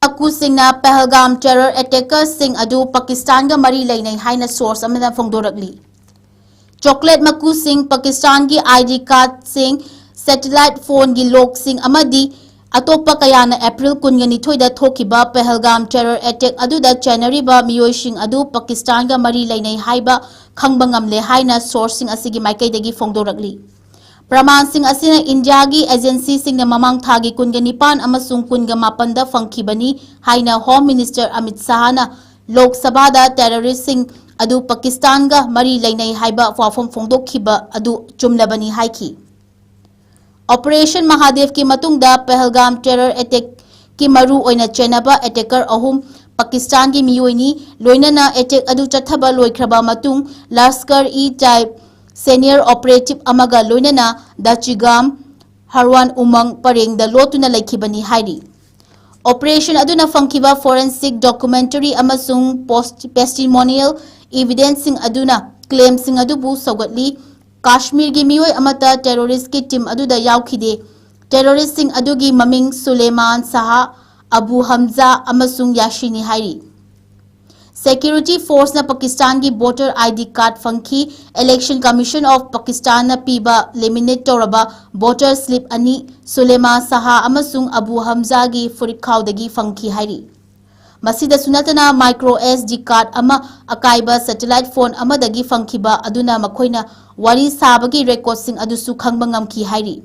ꯃꯀꯨꯁꯤꯡꯅ ꯄꯍꯜꯒꯥꯝ ꯇꯦꯔꯔ ꯑꯦꯇꯦꯀꯔꯁꯤꯡ ꯑꯗꯨ ꯄꯥꯀꯤꯁꯇꯥꯟꯒ ꯃꯔꯤ ꯂꯩꯅꯩ ꯍꯥꯏꯅ ꯁꯣꯔꯁ ꯑꯃꯅ ꯐꯣꯡꯗꯣꯔꯛꯂꯤ꯫ ꯆꯣꯀ꯭ꯂꯦꯠ ꯃꯀꯨꯁꯤꯡ, ꯄꯥꯀꯤꯁꯇꯥꯟꯒꯤ ꯑꯥꯏ ꯗꯤ ꯀꯥꯔꯗꯁꯤꯡ, ꯁꯦꯇꯦꯂꯥꯏꯠ ꯐꯣꯟꯒꯤ ꯂꯣꯒꯁꯤꯡ ꯑꯃꯗꯤ ꯑꯇꯣꯞꯄ ꯀꯌꯥꯅ ꯑꯦꯄ꯭ꯔꯤꯜ ꯀꯨꯟꯒ ꯅꯤꯊꯣꯏꯗ ꯊꯣꯛꯈꯤꯕ ꯄꯍꯜꯒꯥꯝ ꯇꯦꯔꯔ ꯑꯦꯇꯦꯛ ꯑꯗꯨꯗ ꯆꯦꯟꯅꯔꯤꯕ ꯃꯤꯑꯣꯏꯁꯤꯡ ꯑꯗꯨ ꯄꯥꯀꯤꯁꯇꯥꯟꯒ ꯃꯔꯤ ꯂꯩꯅꯩ ꯍꯥꯏꯕ ꯈꯪꯕ ꯉꯝꯂꯦ ꯍꯥꯏꯅ ꯁꯣꯔꯁꯁꯤꯡ ꯑꯁꯤꯒꯤ ꯃꯥꯏꯀꯩꯗꯒꯤ ꯐꯣꯡꯗꯣꯔꯛꯂꯤ꯫ ꯄ꯭ꯔꯃꯥꯟꯁꯤꯡ ꯑꯁꯤꯅ ꯏꯟꯗꯤꯌꯥꯒꯤ ꯑꯦꯖꯦꯟꯁꯤꯁꯤꯡꯅ ꯃꯃꯥꯡ ꯊꯥꯒꯤ ꯀꯨꯟꯒ ꯅꯤꯄꯥꯟ ꯑꯃꯁꯨꯡ ꯀꯨꯟꯒ ꯃꯥꯄꯟꯗ ꯐꯪꯈꯤꯕꯅꯤ ꯍꯥꯏꯅ ꯍꯣꯝ ꯃꯤꯅꯤꯁꯇꯔ ꯑꯃꯤꯠ ꯁꯥꯍꯅ ꯂꯣꯛ ꯁꯚꯥꯗ ꯇꯦꯔꯣꯔꯤꯁ꯭ꯠꯁꯤꯡ ꯑꯗꯨ ꯄꯥꯀꯤꯁꯇꯥꯟꯒ ꯃꯔꯤ ꯂꯩꯅꯩ ꯍꯥꯏꯕ ꯋꯥꯐꯝ ꯐꯣꯡꯗꯣꯛꯈꯤꯕ ꯑꯗꯨ ꯆꯨꯝꯂꯕꯅꯤ ꯍꯥꯏꯈꯤ꯫ ꯑꯣꯄꯔꯦꯁꯟ ꯃꯍꯥꯗꯦꯚꯀꯤ ꯃꯇꯨꯡꯗ ꯄꯍꯜꯒꯥꯝ ꯇꯦꯔꯔ ꯑꯦꯇꯦꯛꯀꯤ ꯃꯔꯨ ꯑꯣꯏꯅ ꯆꯦꯟꯅꯕ ꯑꯦꯇꯦꯀꯔ ꯑꯍꯨꯝ ꯄꯥꯀꯤꯁꯇꯥꯟꯒꯤ ꯃꯤꯑꯣꯏꯅꯤ, ꯂꯣꯏꯅꯅ ꯑꯦꯇꯦꯛ ꯑꯗꯨ ꯆꯠꯊꯕ ꯂꯣꯏꯈ꯭ꯔꯕ ꯃꯇꯨꯡ ꯂꯁꯀꯔ-ꯏ-ꯇꯥꯏꯕ ꯁꯦꯅꯤꯌꯔ ꯑꯣꯄꯔꯦꯇꯤꯚ ꯑꯃꯒ ꯂꯣꯏꯅꯅ ꯗꯆꯤꯒꯥꯝ ꯍꯔꯋꯥꯟ ꯎꯃꯪ ꯄꯔꯦꯡꯗ ꯂꯣꯠꯇꯨꯅ ꯂꯩꯈꯤꯕꯅꯤ ꯍꯥꯏꯔꯤ꯫ ꯑꯣꯄꯔꯦꯁꯟ ꯑꯗꯨꯅ ꯐꯪꯈꯤꯕ ꯐꯣꯔꯦꯟꯁꯤꯛ ꯗꯣꯀꯨꯃꯦꯟꯇꯔꯤ ꯑꯃꯁꯨꯡ ꯄꯣꯁ-, ꯇꯦꯁꯇꯤꯃꯣꯅꯤꯌꯦꯜ ꯏꯚꯤꯗꯦꯟꯁꯁꯤꯡ ꯑꯗꯨꯅ ꯀ꯭ꯂꯦꯝꯁꯤꯡ ꯑꯗꯨꯕꯨ ꯁꯧꯒꯠꯂꯤ꯫ ꯀꯥꯁꯃꯤꯔꯒꯤ ꯃꯤꯑꯣꯏ ꯑꯃꯠꯇ ꯇꯦꯔꯣꯔꯤꯁ꯭ꯠꯀꯤ ꯇꯤꯝ ꯑꯗꯨꯗ ꯌꯥꯎꯈꯤꯗꯦ꯫ ꯇꯦꯔꯣꯔꯤꯁ꯭ꯠꯁꯤꯡ ꯑꯗꯨꯒꯤ ꯃꯃꯤꯡ ꯁꯨꯂꯦꯃꯥꯟ ꯁꯥꯍ, ꯑꯕꯨ ꯍꯝꯖꯥ ꯑꯃꯁꯨꯡ ꯌꯥꯁꯤꯟꯅꯤ ꯍꯥꯏꯔꯤ꯫ ꯁꯦꯀ꯭ꯌꯨꯔꯤꯇꯤ ꯐꯣꯔꯁꯅ ꯄꯥꯀꯤꯁꯇꯥꯟꯒꯤ ꯚꯣꯇꯔ ꯑꯥꯏ ꯗꯤ ꯀꯥꯔꯗ ꯐꯪꯈꯤ꯫ ꯏꯂꯦꯛꯁꯟ ꯀꯃꯤꯁꯟ ꯑꯣꯐ ꯄꯥꯀꯤꯁꯇꯥꯟꯅ ꯄꯤꯕ ꯂꯦꯃꯤꯅꯦꯠ ꯇꯧꯔꯕ ꯚꯣꯇꯔ ꯁ꯭ꯂꯤꯞ ꯑꯅꯤ ꯁꯨꯂꯦꯃꯥ ꯁꯥꯍ ꯑꯃꯁꯨꯡ ꯑꯕꯨ ꯍꯝꯖꯥꯒꯤ ꯐꯨꯔꯤꯠꯈꯥꯎꯗꯒꯤ ꯐꯪꯈꯤ ꯍꯥꯏꯔꯤ꯫ ꯃꯁꯤꯗꯁꯨ ꯅꯠꯇꯅ micro S D card ꯑꯃ ꯑꯀꯥꯏꯕ satellite phone ꯑꯃꯗꯒꯤ ꯐꯪꯈꯤꯕ ꯑꯗꯨꯅ ꯃꯈꯣꯏꯅ ꯋꯥꯔꯤ ꯁꯥꯕꯒꯤ recordꯁꯤꯡ ꯑꯗꯨꯁꯨ ꯈꯪꯕ ꯉꯝꯈꯤ ꯍꯥꯏꯔꯤ꯫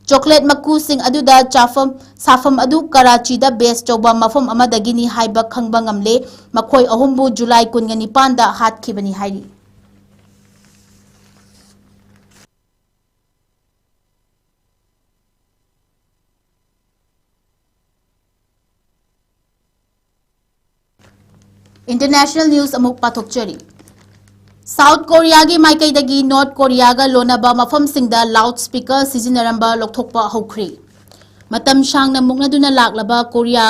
Chocolate ꯃꯀꯨꯁꯤꯡ ꯑꯗꯨꯗ ꯆꯥꯐꯝ ꯁꯥꯐꯝ ꯑꯗꯨ ꯀꯔꯥꯆꯤꯗ base ꯇꯧꯕ ꯃꯐꯝ ꯑꯃꯗꯒꯤꯅꯤ ꯍꯥꯏꯕ ꯈꯪꯕ ꯉꯝꯂꯦ꯫ ꯃꯈꯣꯏ ꯑꯍꯨꯝꯕꯨ July ꯀꯨꯟꯒ ꯅꯤꯄꯥꯟꯗ ꯍꯥꯠꯈꯤꯕꯅꯤ ꯍꯥꯏꯔꯤ꯫ International news ꯑꯃꯨꯛ ꯄꯥꯊꯣꯛꯆꯔꯤ꯫ South Koreaꯒꯤ ꯃꯥꯏꯀꯩꯗꯒꯤ North Koreaꯒ ꯂꯣꯟꯅꯕ ꯃꯐꯝꯁꯤꯡꯗ loud speaker ꯁꯤꯖꯤꯟꯅꯔꯝꯕ ꯂꯧꯊꯣꯛꯄ ꯍꯧꯈ꯭ꯔꯦ꯫ ꯃꯇꯝ ꯁꯥꯡꯅ ꯃꯨꯛꯅꯗꯨꯅ ꯂꯥꯛꯂꯕ Korea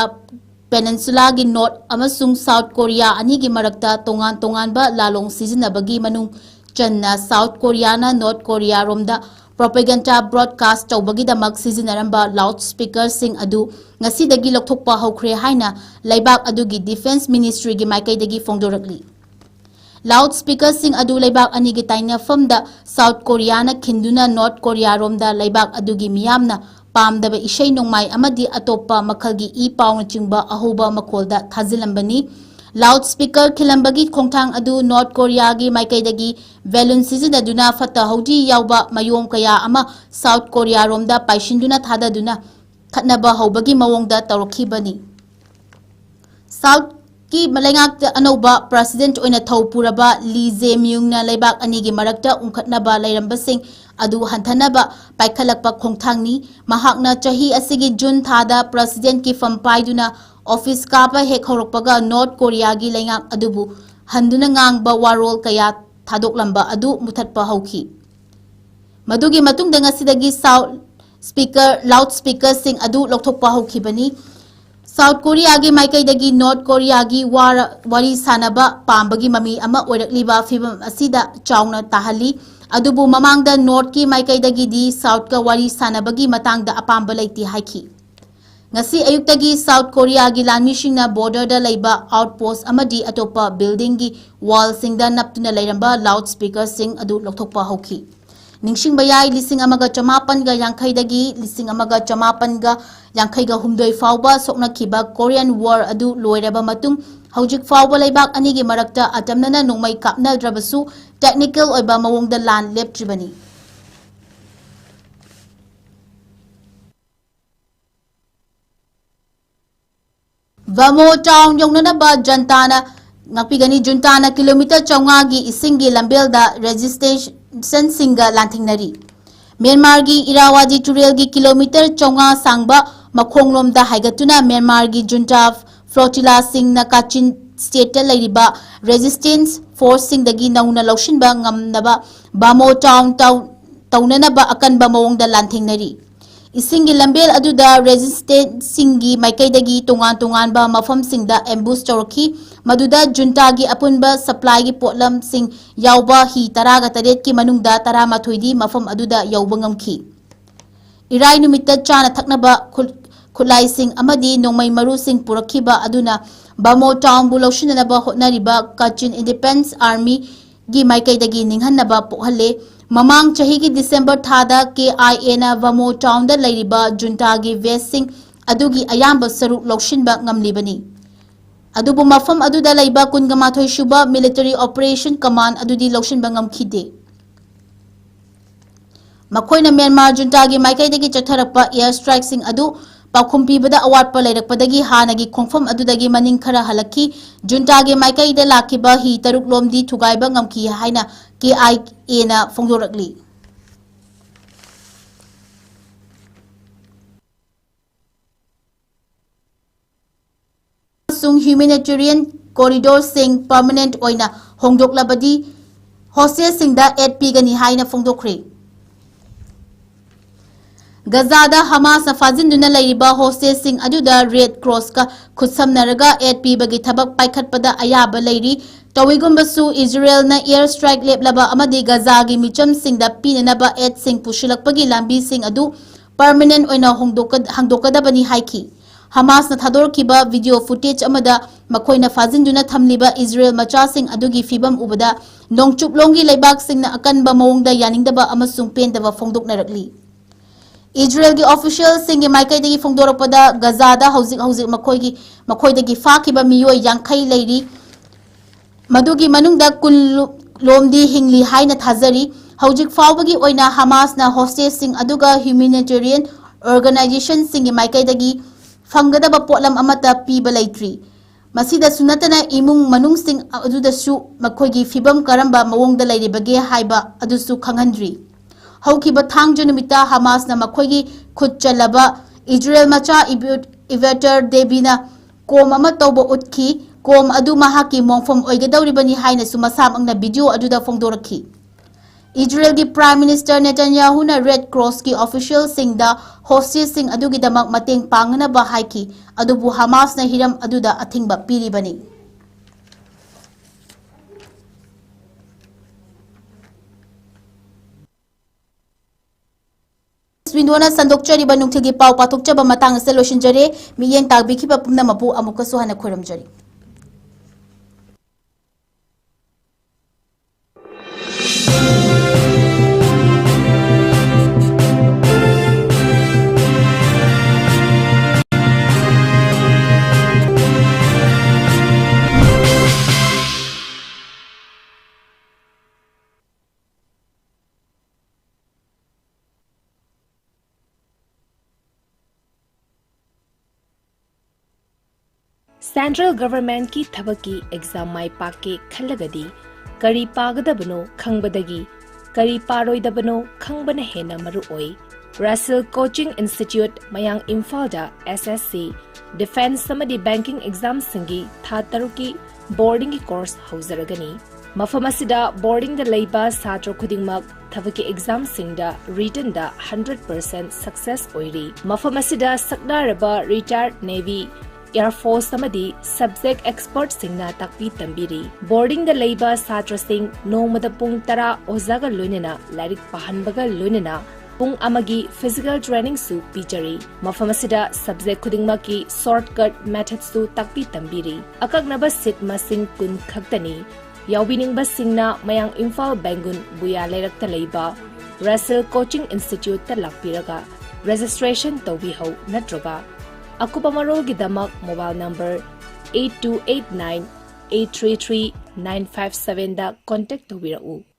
Peninsulaꯒꯤ North ꯑꯃꯁꯨꯡ South Korea ꯑꯅꯤꯒꯤ ꯃꯔꯛꯇ ꯇꯣꯉꯥꯟ ꯇꯣꯉꯥꯟꯕ ꯂꯥꯂꯣꯡ ꯁꯤꯖꯤꯟꯅꯕꯒꯤ ꯃꯅꯨꯡ ꯆꯟꯅ South Koreaꯅ North Koreaꯔꯣꯝꯗ propaganda broadcast ꯇꯧꯕꯒꯤꯗꯃꯛ ꯁꯤꯖꯤꯟꯅꯔꯝꯕ loud speakerꯁꯤꯡ ꯑꯗꯨ ꯉꯁꯤꯗꯒꯤ ꯂꯧꯊꯣꯛꯄ ꯍꯧꯈ꯭ꯔꯦ ꯍꯥꯏꯅ ꯂꯩꯕꯥꯛ ꯑꯗꯨꯒꯤ Defence Ministryꯒꯤ ꯃꯥꯏꯀꯩꯗꯒꯤ ꯐꯣꯡꯗꯣꯔꯛꯂꯤ꯫ Loud speakerꯁꯤꯡ ꯑꯗꯨ ꯂꯩꯕꯥꯛ ꯑꯅꯤꯒꯤ ꯇꯥꯏꯅꯐꯝꯗ South Koreaꯅ ꯈꯤꯟꯗꯨꯅ North Koreaꯔꯣꯝꯗ ꯂꯩꯕꯥꯛ ꯑꯗꯨꯒꯤ ꯃꯤꯌꯥꯝꯅ ꯄꯥꯝꯗꯕ ꯏꯁꯩ ꯅꯣꯡꯃꯥꯏ ꯑꯃꯗꯤ ꯑꯇꯣꯞꯄ ꯃꯈꯜꯒꯤ ꯏ ꯄꯥꯎꯅꯆꯤꯡꯕ ꯑꯍꯧꯕ ꯃꯈꯣꯜꯗ ꯊꯥꯖꯤꯜꯂꯝꯕꯅꯤ꯫ Loud speaker ꯈꯤꯜꯂꯝꯕꯒꯤ ꯈꯣꯡꯊꯥꯡ ꯑꯗꯨ North Koreaꯒꯤ ꯃꯥꯏꯀꯩꯗꯒꯤ balloon ꯁꯤꯖꯤꯟꯅꯗꯨꯅ ꯐꯠꯇ ꯍꯥꯎꯗꯤ ꯌꯥꯎꯕ ꯃꯌꯣꯝ ꯀꯌꯥ ꯑꯃ South Koreaꯔꯣꯝꯗ ꯄꯥꯏꯁꯤꯟꯗꯨꯅ ꯊꯥꯗꯗꯨꯅ ꯈꯠꯅꯕ ꯍꯧꯕꯒꯤ ꯃꯑꯣꯡꯗ ꯇꯧꯔꯛꯈꯤꯕꯅꯤ꯫ Southꯀꯤ ꯂꯩꯉꯥꯛꯇ ꯑꯅꯧꯕ President ꯑꯣꯏꯅ ꯊꯧ ꯄꯨꯔꯕ Lee Jae-myungꯅ ꯂꯩꯕꯥꯛ ꯑꯅꯤꯒꯤ ꯃꯔꯛꯇ ꯎꯪꯈꯠꯅꯕ ꯂꯩꯔꯝꯕꯁꯤꯡ ꯑꯗꯨ ꯍꯟꯊꯅꯕ ꯄꯥꯏꯈꯠꯂꯛꯄ ꯈꯣꯡꯊꯥꯡꯅꯤ꯫ ꯃꯍꯥꯛꯅ ꯆꯍꯤ ꯑꯁꯤꯒꯤ June ꯊꯥꯗ Presidentꯀꯤ ꯐꯝ ꯄꯥꯏꯗꯨꯅ office ꯀꯥꯕ ꯍꯦꯛ ꯍꯧꯔꯛꯄꯒ North Koreaꯒꯤ ꯂꯩꯉꯥꯛ ꯑꯗꯨꯕꯨ ꯍꯟꯗꯨꯅ ꯉꯥꯡꯕ ꯋꯥꯔꯣꯜ ꯀꯌꯥ ꯊꯥꯗꯣꯛꯂꯝꯕ ꯑꯗꯨ ꯃꯨꯊꯠꯄ ꯍꯧꯈꯤ꯫ ꯃꯗꯨꯒꯤ ꯃꯇꯨꯡꯗ ꯉꯁꯤꯗꯒꯤ South speaker, loud speakerꯁꯤꯡ ꯑꯗꯨ ꯂꯧꯊꯣꯛꯄ ꯍꯧꯈꯤꯕꯅꯤ꯫ South Koreaꯒꯤ ꯃꯥꯏꯀꯩꯗꯒꯤ North Koreaꯒꯤ ꯋꯥꯔ-, ꯋꯥꯔꯤ ꯁꯥꯅꯕ ꯄꯥꯝꯕꯒꯤ ꯃꯃꯤ ꯑꯃ ꯑꯣꯏꯔꯛꯂꯤꯕ ꯐꯤꯚꯝ ꯑꯁꯤꯗ ꯆꯥꯎꯅ ꯇꯥꯍꯜꯂꯤ꯫ ꯑꯗꯨꯕꯨ ꯃꯃꯥꯡꯗ Northꯀꯤ ꯃꯥꯏꯀꯩꯗꯒꯤꯗꯤ Southꯀ ꯋꯥꯔꯤ ꯁꯥꯅꯕꯒꯤ ꯃꯇꯥꯡꯗ ꯑꯄꯥꯝꯕ ꯂꯩꯇꯦ ꯍꯥꯏꯈꯤ꯫ ꯉꯁꯤ ꯑꯌꯨꯛꯇꯒꯤ South Koreaꯒꯤ ꯂꯥꯟꯃꯤꯁꯤꯡꯅ borderꯗ ꯂꯩꯕ outpost ꯑꯃꯗꯤ ꯑꯇꯣꯞꯄ buildingꯒꯤ wallꯁꯤꯡꯗ ꯅꯞꯇꯨꯅ ꯂꯩꯔꯝꯕ loud speakerꯁꯤꯡ ꯑꯗꯨ ꯂꯧꯊꯣꯛꯄ ꯍꯧꯈꯤ꯫ ꯅꯤꯡꯁꯤꯡꯕ ꯌꯥꯏ, ꯂꯤꯁꯤꯡ ꯑꯃꯒ ꯆꯃꯥꯄꯟꯒ ꯌꯥꯡꯈꯩꯗꯒꯤ ꯂꯤꯁꯤꯡ ꯑꯃꯒ ꯆꯃꯥꯄꯟꯒ ꯌꯥꯡꯈꯩꯒ ꯍꯨꯝꯗꯣꯏ ꯐꯥꯎꯕ ꯁꯣꯛꯅꯈꯤꯕ Korean War ꯑꯗꯨ ꯂꯣꯏꯔꯕ ꯃꯇꯨꯡ, ꯍꯧꯖꯤꯛ ꯐꯥꯎꯕ ꯂꯩꯕꯥꯛ ꯑꯅꯤꯒꯤ ꯃꯔꯛꯇ ꯑꯇꯝꯅꯅ ꯅꯣꯡꯃꯩ ꯀꯥꯞꯅꯗ꯭ꯔꯕꯁꯨ, technical ꯑꯣꯏꯕ ꯃꯑꯣꯡꯗ ꯂꯥꯟ ꯂꯦꯞꯇ꯭ꯔꯤꯕꯅꯤ꯫ ꯚꯃꯣ town ꯌꯧꯅꯅꯕ ꯖꯟꯇꯥꯅ, ꯉꯥꯛꯄꯤꯒꯅꯤ, ꯖꯨꯟꯇꯥꯅ ꯀꯤꯂꯣꯃꯤꯇꯔ ꯆꯥꯝꯃꯉꯥꯒꯤ ꯏꯁꯤꯡꯒꯤ ꯂꯝꯕꯦꯜꯗ resistance-ꯁꯤꯡꯒ ꯂꯥꯟꯊꯦꯡꯅꯔꯤ꯫ ꯃ꯭ꯌꯥꯟꯃꯥꯔꯒꯤ ꯏꯔꯥꯋꯥꯗꯤ ꯇꯨꯔꯦꯜꯒꯤ ꯀꯤꯂꯣꯃꯤꯇꯔ ꯆꯥꯝꯃꯉꯥ ꯁꯥꯡꯕ ꯃꯈꯣꯡꯂꯣꯝꯗ ꯍꯥꯏꯒꯠꯇꯨꯅ ꯃ꯭ꯌꯥꯟꯃꯥꯔꯒꯤ ꯖꯨꯟꯇꯥ flotilla-ꯁꯤꯡꯅ ꯀꯥꯆꯤꯟ state-ꯇ ꯂꯩꯔꯤꯕ resistance force-ꯁꯤꯡꯗꯒꯤ ꯅꯧꯅ ꯂꯧꯁꯤꯟꯕ ꯉꯝꯅꯕ ꯚꯃꯣ town ꯇꯧ-, ꯇꯧꯅꯅꯕ ꯑꯀꯟꯕ ꯃꯑꯣꯡꯗ ꯂꯥꯟꯊꯦꯡꯅꯔꯤ꯫ ꯏꯁꯤꯡꯒꯤ ꯂꯝꯕꯦꯜ ꯑꯗꯨꯗ resistance-ꯁꯤꯡꯒꯤ ꯃꯥꯏꯀꯩꯗꯒꯤ ꯇꯣꯉꯥꯟ ꯇꯣꯉꯥꯟꯕ ꯃꯐꯝꯁꯤꯡꯗ ambush ꯇꯧꯔꯛꯈꯤ, ꯃꯗꯨꯗ ꯖꯨꯟꯇꯥꯒꯤ ꯑꯄꯨꯟꯕ supply-ꯒꯤ ꯄꯣꯠꯂꯝꯁꯤꯡ ꯌꯥꯎꯕ ꯍꯤ ꯇꯔꯥꯒ ꯇꯔꯦꯠꯀꯤ ꯃꯅꯨꯡꯗ ꯇꯔꯥꯃꯥꯊꯣꯏꯗꯤ ꯃꯐꯝ ꯑꯗꯨꯗ ꯌꯧꯕ ꯉꯝꯈꯤ꯫ ꯏꯔꯥꯏ ꯅꯨꯃꯤꯠꯇ ꯆꯥꯅ ꯊꯛꯅꯕ ꯈꯨꯠ-, ꯈꯨꯠꯂꯥꯏꯁꯤꯡ ꯑꯃꯗꯤ ꯅꯣꯡꯃꯩ ꯃꯔꯨꯁꯤꯡ ꯄꯨꯔꯛꯈꯤꯕ ꯑꯗꯨꯅ ꯚꯃꯣ town-ꯕꯨ ꯂꯧꯁꯤꯟꯅꯅꯕ ꯍꯣꯠꯅꯔꯤꯕ Kachin Independence Army-ꯒꯤ ꯃꯥꯏꯀꯩꯗꯒꯤ ꯅꯤꯡꯍꯟꯅꯕ ꯄꯣꯛꯍꯜꯂꯦ꯫ ꯃꯃꯥꯡ ꯆꯍꯤꯒꯤ December ꯊꯥꯗ K I A-ꯅ ꯚꯃꯣ town-ꯗ ꯂꯩꯔꯤꯕ ꯖꯨꯟꯇꯥꯒꯤ base-ꯁꯤꯡ ꯑꯗꯨꯒꯤ ꯑꯌꯥꯝꯕ ꯁꯔꯨꯛ ꯂꯧꯁꯤꯟꯕ ꯉꯝꯂꯤꯕꯅꯤ꯫ ꯑꯗꯨꯕꯨ ꯃꯐꯝ ꯑꯗꯨꯗ ꯂꯩꯕ ꯀꯨꯟꯒ ꯃꯥꯊꯣꯏ ꯁꯨꯕ Military Operation Command ꯑꯗꯨꯗꯤ ꯂꯧꯁꯤꯟꯕ ꯉꯝꯈꯤꯗꯦ꯫ ꯃꯈꯣꯏꯅ ꯃ꯭ꯌꯥꯟꯃꯥꯔ ꯖꯨꯟꯇꯥꯒꯤ ꯃꯥꯏꯀꯩꯗꯒꯤ ꯆꯠꯊꯔꯛꯄ air strike-ꯁꯤꯡ ꯑꯗꯨ ꯄꯥꯎꯈꯨꯝ ꯄꯤꯕꯗ ꯑꯋꯥꯠꯄ ꯂꯩꯔꯛꯄꯗꯒꯤ ꯍꯥꯟꯅꯒꯤ ꯈꯣꯡꯐꯝ ꯑꯗꯨꯗꯒꯤ ꯃꯅꯤꯡ ꯈꯔ ꯍꯜꯂꯛꯈꯤ꯫ ꯖꯨꯟꯇꯥꯒꯤ ꯃꯥꯏꯀꯩꯗ ꯂꯥꯛꯈꯤꯕ ꯍꯤ ꯇꯔꯨꯛ ꯂꯣꯝꯗꯤ ꯊꯨꯒꯥꯏꯕ ꯉꯝꯈꯤ ꯍꯥꯏꯅ K I A-ꯅ ꯐꯣꯡꯗꯣꯔꯛꯂꯤ꯫ ꯑꯃꯁꯨꯡ humanitarian corridor-ꯁꯤꯡ permanent ꯑꯣꯏꯅ ꯍꯣꯡꯗꯣꯛꯂꯕꯗꯤ hostage-ꯁꯤꯡꯗ aid ꯄꯤꯒꯅꯤ ꯍꯥꯏꯅ ꯐꯣꯡꯗꯣꯛꯈ꯭ꯔꯦ꯫ ꯒꯖꯥꯗ ꯍꯃꯥꯁꯅ ꯐꯥꯖꯤꯟꯗꯨꯅ ꯂꯩꯔꯤꯕ hostage-ꯁꯤꯡ ꯑꯗꯨꯗ Red Cross-ꯀ ꯈꯨꯠꯁꯝꯅꯔꯒ aid ꯄꯤꯕꯒꯤ ꯊꯕꯛ ꯄꯥꯏꯈꯠꯄꯗ ꯑꯌꯥꯕ ꯂꯩꯔꯤ꯫ ꯇꯧꯏꯒꯨꯝꯕꯁꯨ, ꯏꯖꯔꯦꯜꯅ air strike ꯂꯦꯞꯂꯕ ꯑꯃꯗꯤ ꯒꯖꯥꯒꯤ ꯃꯤꯆꯝꯁꯤꯡꯗ ꯄꯤꯅꯅꯕ aid-ꯁꯤꯡ ꯄꯨꯁꯤꯜꯂꯛꯄꯒꯤ ꯂꯝꯕꯤꯁꯤꯡ ꯑꯗꯨ permanent ꯑꯣꯏꯅ ꯍꯣꯡꯗꯣꯛꯀ-, ꯍꯥꯡꯗꯣꯛꯀꯗꯕꯅꯤ ꯍꯥꯏꯈꯤ꯫ ꯍꯃꯥꯁꯅ ꯊꯥꯗꯣꯔꯛꯈꯤꯕ video footage ꯑꯃꯗ ꯃꯈꯣꯏꯅ ꯐꯥꯖꯤꯟꯗꯨꯅ ꯊꯝꯂꯤꯕ ꯏꯖꯔꯦꯜ ꯃꯆꯥꯁꯤꯡ ꯑꯗꯨꯒꯤ ꯐꯤꯚꯝ ꯎꯕꯗ ꯅꯣꯡꯆꯨꯞꯂꯣꯝꯒꯤ ꯂꯩꯕꯥꯛꯁꯤꯡꯅ ꯑꯀꯟꯕ ꯃꯑꯣꯡꯗ ꯌꯥꯅꯤꯡꯗꯕ ꯑꯃꯁꯨꯡ ꯄꯦꯟꯗꯕ ꯐꯣꯡꯗꯣꯛꯅꯔꯛꯂꯤ꯫ ꯏꯖꯔꯦꯜꯒꯤ officialꯁꯤꯡꯒꯤ ꯃꯥꯏꯀꯩꯗꯒꯤ ꯐꯣꯡꯗꯣꯔꯛꯄꯗ, ꯒꯖꯥꯗ ꯍꯧꯖꯤꯛ ꯍꯧꯖꯤꯛ ꯃꯈꯣꯏꯒꯤ, ꯃꯈꯣꯏꯗꯒꯤ ꯐꯥꯈꯤꯕ ꯃꯤꯑꯣꯏ ꯌꯥꯡꯈꯩ ꯂꯩꯔꯤ꯫ ꯃꯗꯨꯒꯤ ꯃꯅꯨꯡꯗ ꯀꯨꯟ ꯂꯣꯝꯗꯤ ꯍꯤꯡꯂꯤ ꯍꯥꯏꯅ ꯊꯥꯖꯔꯤ꯫ ꯍꯧꯖꯤꯛ ꯐꯥꯎꯕꯒꯤ ꯑꯣꯏꯅ ꯍꯃꯥꯁꯅ hostageꯁꯤꯡ ꯑꯗꯨꯒ humanitarian organizationꯁꯤꯡꯒꯤ ꯃꯥꯏꯀꯩꯗꯒꯤ ꯐꯪꯒꯗꯕ ꯄꯣꯠꯂꯝ ꯑꯃꯠꯇ ꯄꯤꯕ ꯂꯩꯇ꯭ꯔꯤ꯫ ꯃꯁꯤꯗꯁꯨ ꯅꯠꯇꯅ ꯏꯃꯨꯡ ꯃꯅꯨꯡꯁꯤꯡ ꯑꯗꯨꯗꯁꯨ ꯃꯈꯣꯏꯒꯤ ꯐꯤꯕꯝ ꯀꯔꯝꯕ ꯃꯑꯣꯡꯗ ꯂꯩꯔꯤꯕꯒꯦ ꯍꯥꯏꯕ ꯑꯗꯨꯁꯨ ꯈꯪꯍꯟꯗ꯭ꯔꯤ꯫ ꯍꯧꯈꯤꯕ ꯊꯥꯡꯖ ꯅꯨꯃꯤꯠꯇ ꯍꯃꯥꯁꯅ ꯃꯈꯣꯏꯒꯤ ꯈꯨꯠ ꯆꯜꯂꯕ ꯏꯖꯔꯦꯜ ꯃꯆꯥ ꯏꯕ-, ꯏꯕꯦꯇꯔ ꯗꯦꯕꯤꯅ ꯀꯣꯝ ꯑꯃ ꯇꯧꯕ ꯎꯠꯈꯤ꯫ ꯀꯣꯝ ꯑꯗꯨ ꯃꯍꯥꯛꯀꯤ ꯃꯣꯡꯐꯝ ꯑꯣꯏꯒꯗꯧꯔꯤꯕꯅꯤ ꯍꯥꯏꯅꯁꯨ ꯃꯁꯥꯃꯛꯅ video ꯑꯗꯨꯗ ꯐꯣꯡꯗꯣꯔꯛꯈꯤ꯫ ꯏꯖꯔꯦꯜꯒꯤ Prime Minister ꯅꯦꯇꯟꯌꯥꯍꯨꯅ Red Crossꯀꯤ officialꯁꯤꯡꯗ hostageꯁꯤꯡ ꯑꯗꯨꯒꯤꯗꯃꯛ ꯃꯇꯦꯡ ꯄꯥꯡꯅꯅꯕ ꯍꯥꯏꯈꯤ, ꯑꯗꯨꯕꯨ ꯍꯃꯥꯁꯅ ꯍꯤꯔꯝ ꯑꯗꯨꯗ ꯑꯊꯤꯡꯕ ꯄꯤꯔꯤꯕꯅꯤ꯫ Windowꯅ ꯁꯟꯗꯣꯛꯆꯔꯤꯕ ꯅꯨꯡꯊꯤꯜꯒꯤ ꯄꯥꯎ ꯄꯥꯊꯣꯛꯆꯕ ꯃꯇꯥꯡ ꯑꯁꯤꯗ ꯂꯣꯏꯁꯤꯟꯖꯔꯦ꯫ ꯃꯤꯠꯌꯦꯡ ꯇꯥꯛꯄꯤꯈꯤꯕ ꯄꯨꯝꯅꯃꯛꯄꯨ ꯑꯃꯨꯛꯀꯁꯨ ꯍꯟꯅ ꯈꯣꯏꯔꯝꯖꯔꯤ꯫ Central Governmentꯀꯤ ꯊꯕꯛꯀꯤ exam ꯃꯥꯏ ꯄꯥꯛꯀꯦ ꯈꯜꯂꯒꯗꯤ ꯀꯔꯤ ꯄꯥꯒꯗꯕꯅꯣ ꯈꯪꯕꯗꯒꯤ ꯀꯔꯤ ꯄꯥꯔꯣꯏꯗꯕꯅꯣ ꯈꯪꯕꯅ ꯍꯦꯟꯅ ꯃꯔꯨ ꯑꯣꯏ꯫ Russell Coaching Institute, ꯃꯌꯥꯡ ꯏꯝꯐꯥꯜꯗ S S C, defence ꯑꯃꯗꯤ banking examꯁꯤꯡꯒꯤ ꯊꯥ ꯇꯔꯨꯛꯀꯤ boardingꯒꯤ course ꯍꯧꯖꯔꯒꯅꯤ꯫ ꯃꯐꯝ ꯑꯁꯤꯗ boardingꯗ ꯂꯩꯕ ꯁꯥꯇ꯭ꯔ ꯈꯨꯗꯤꯡꯃꯛ ꯊꯕꯛꯀꯤ examꯁꯤꯡꯗ writtenꯗ hundred percent success ꯑꯣꯏꯔꯤ꯫ ꯃꯐꯝ ꯑꯁꯤꯗ ꯁꯛꯅꯥꯏꯔꯕ retired Navy, Air Force ꯑꯃꯗꯤ subject expertꯁꯤꯡꯅ ꯇꯥꯛꯄꯤ ꯇꯝꯕꯤꯔꯤ꯫ Boardingꯗ ꯂꯩꯕ ꯁꯥꯇ꯭ꯔꯁꯤꯡ ꯅꯣꯡꯃꯗ ꯄꯨꯡ ꯇꯔꯥ ꯑꯣꯖꯥꯒ ꯂꯣꯏꯅꯅ ꯂꯥꯏꯔꯤꯛ ꯄꯥꯍꯟꯕꯒ ꯂꯣꯏꯅꯅ ꯄꯨꯡ ꯑꯃꯒꯤ physical trainingꯁꯨ ꯄꯤꯖꯔꯤ꯫ ꯃꯐꯝ ꯑꯁꯤꯗ subject ꯈꯨꯗꯤꯡꯃꯛꯀꯤ shortcut methodꯁꯨ ꯇꯥꯛꯄꯤ ꯇꯝꯕꯤꯔꯤ꯫ ꯑꯀꯛꯅꯕ seat ꯃꯁꯤꯡ ꯀꯨꯟ ꯈꯛꯇꯅꯤ꯫ ꯌꯥꯎꯕꯤꯅꯤꯡꯕꯁꯤꯡꯅ ꯃꯌꯥꯡ ꯏꯝꯐꯥꯜ ꯕꯦꯡꯒꯨꯟ ꯕꯨꯌꯥ ꯂꯩꯔꯛꯇ ꯂꯩꯕ Russell Coaching Instituteꯇ ꯂꯥꯛꯄꯤꯔꯒ registration ꯇꯧꯕꯤꯍꯧ ꯅꯠꯇ꯭ꯔꯒ ꯑꯀꯨꯞꯄ ꯃꯔꯣꯜꯒꯤꯗꯃꯛ mobile number eight two eight nine eight three three nine five sevenꯗ contact ꯇꯧꯕꯤꯔꯛꯎ꯫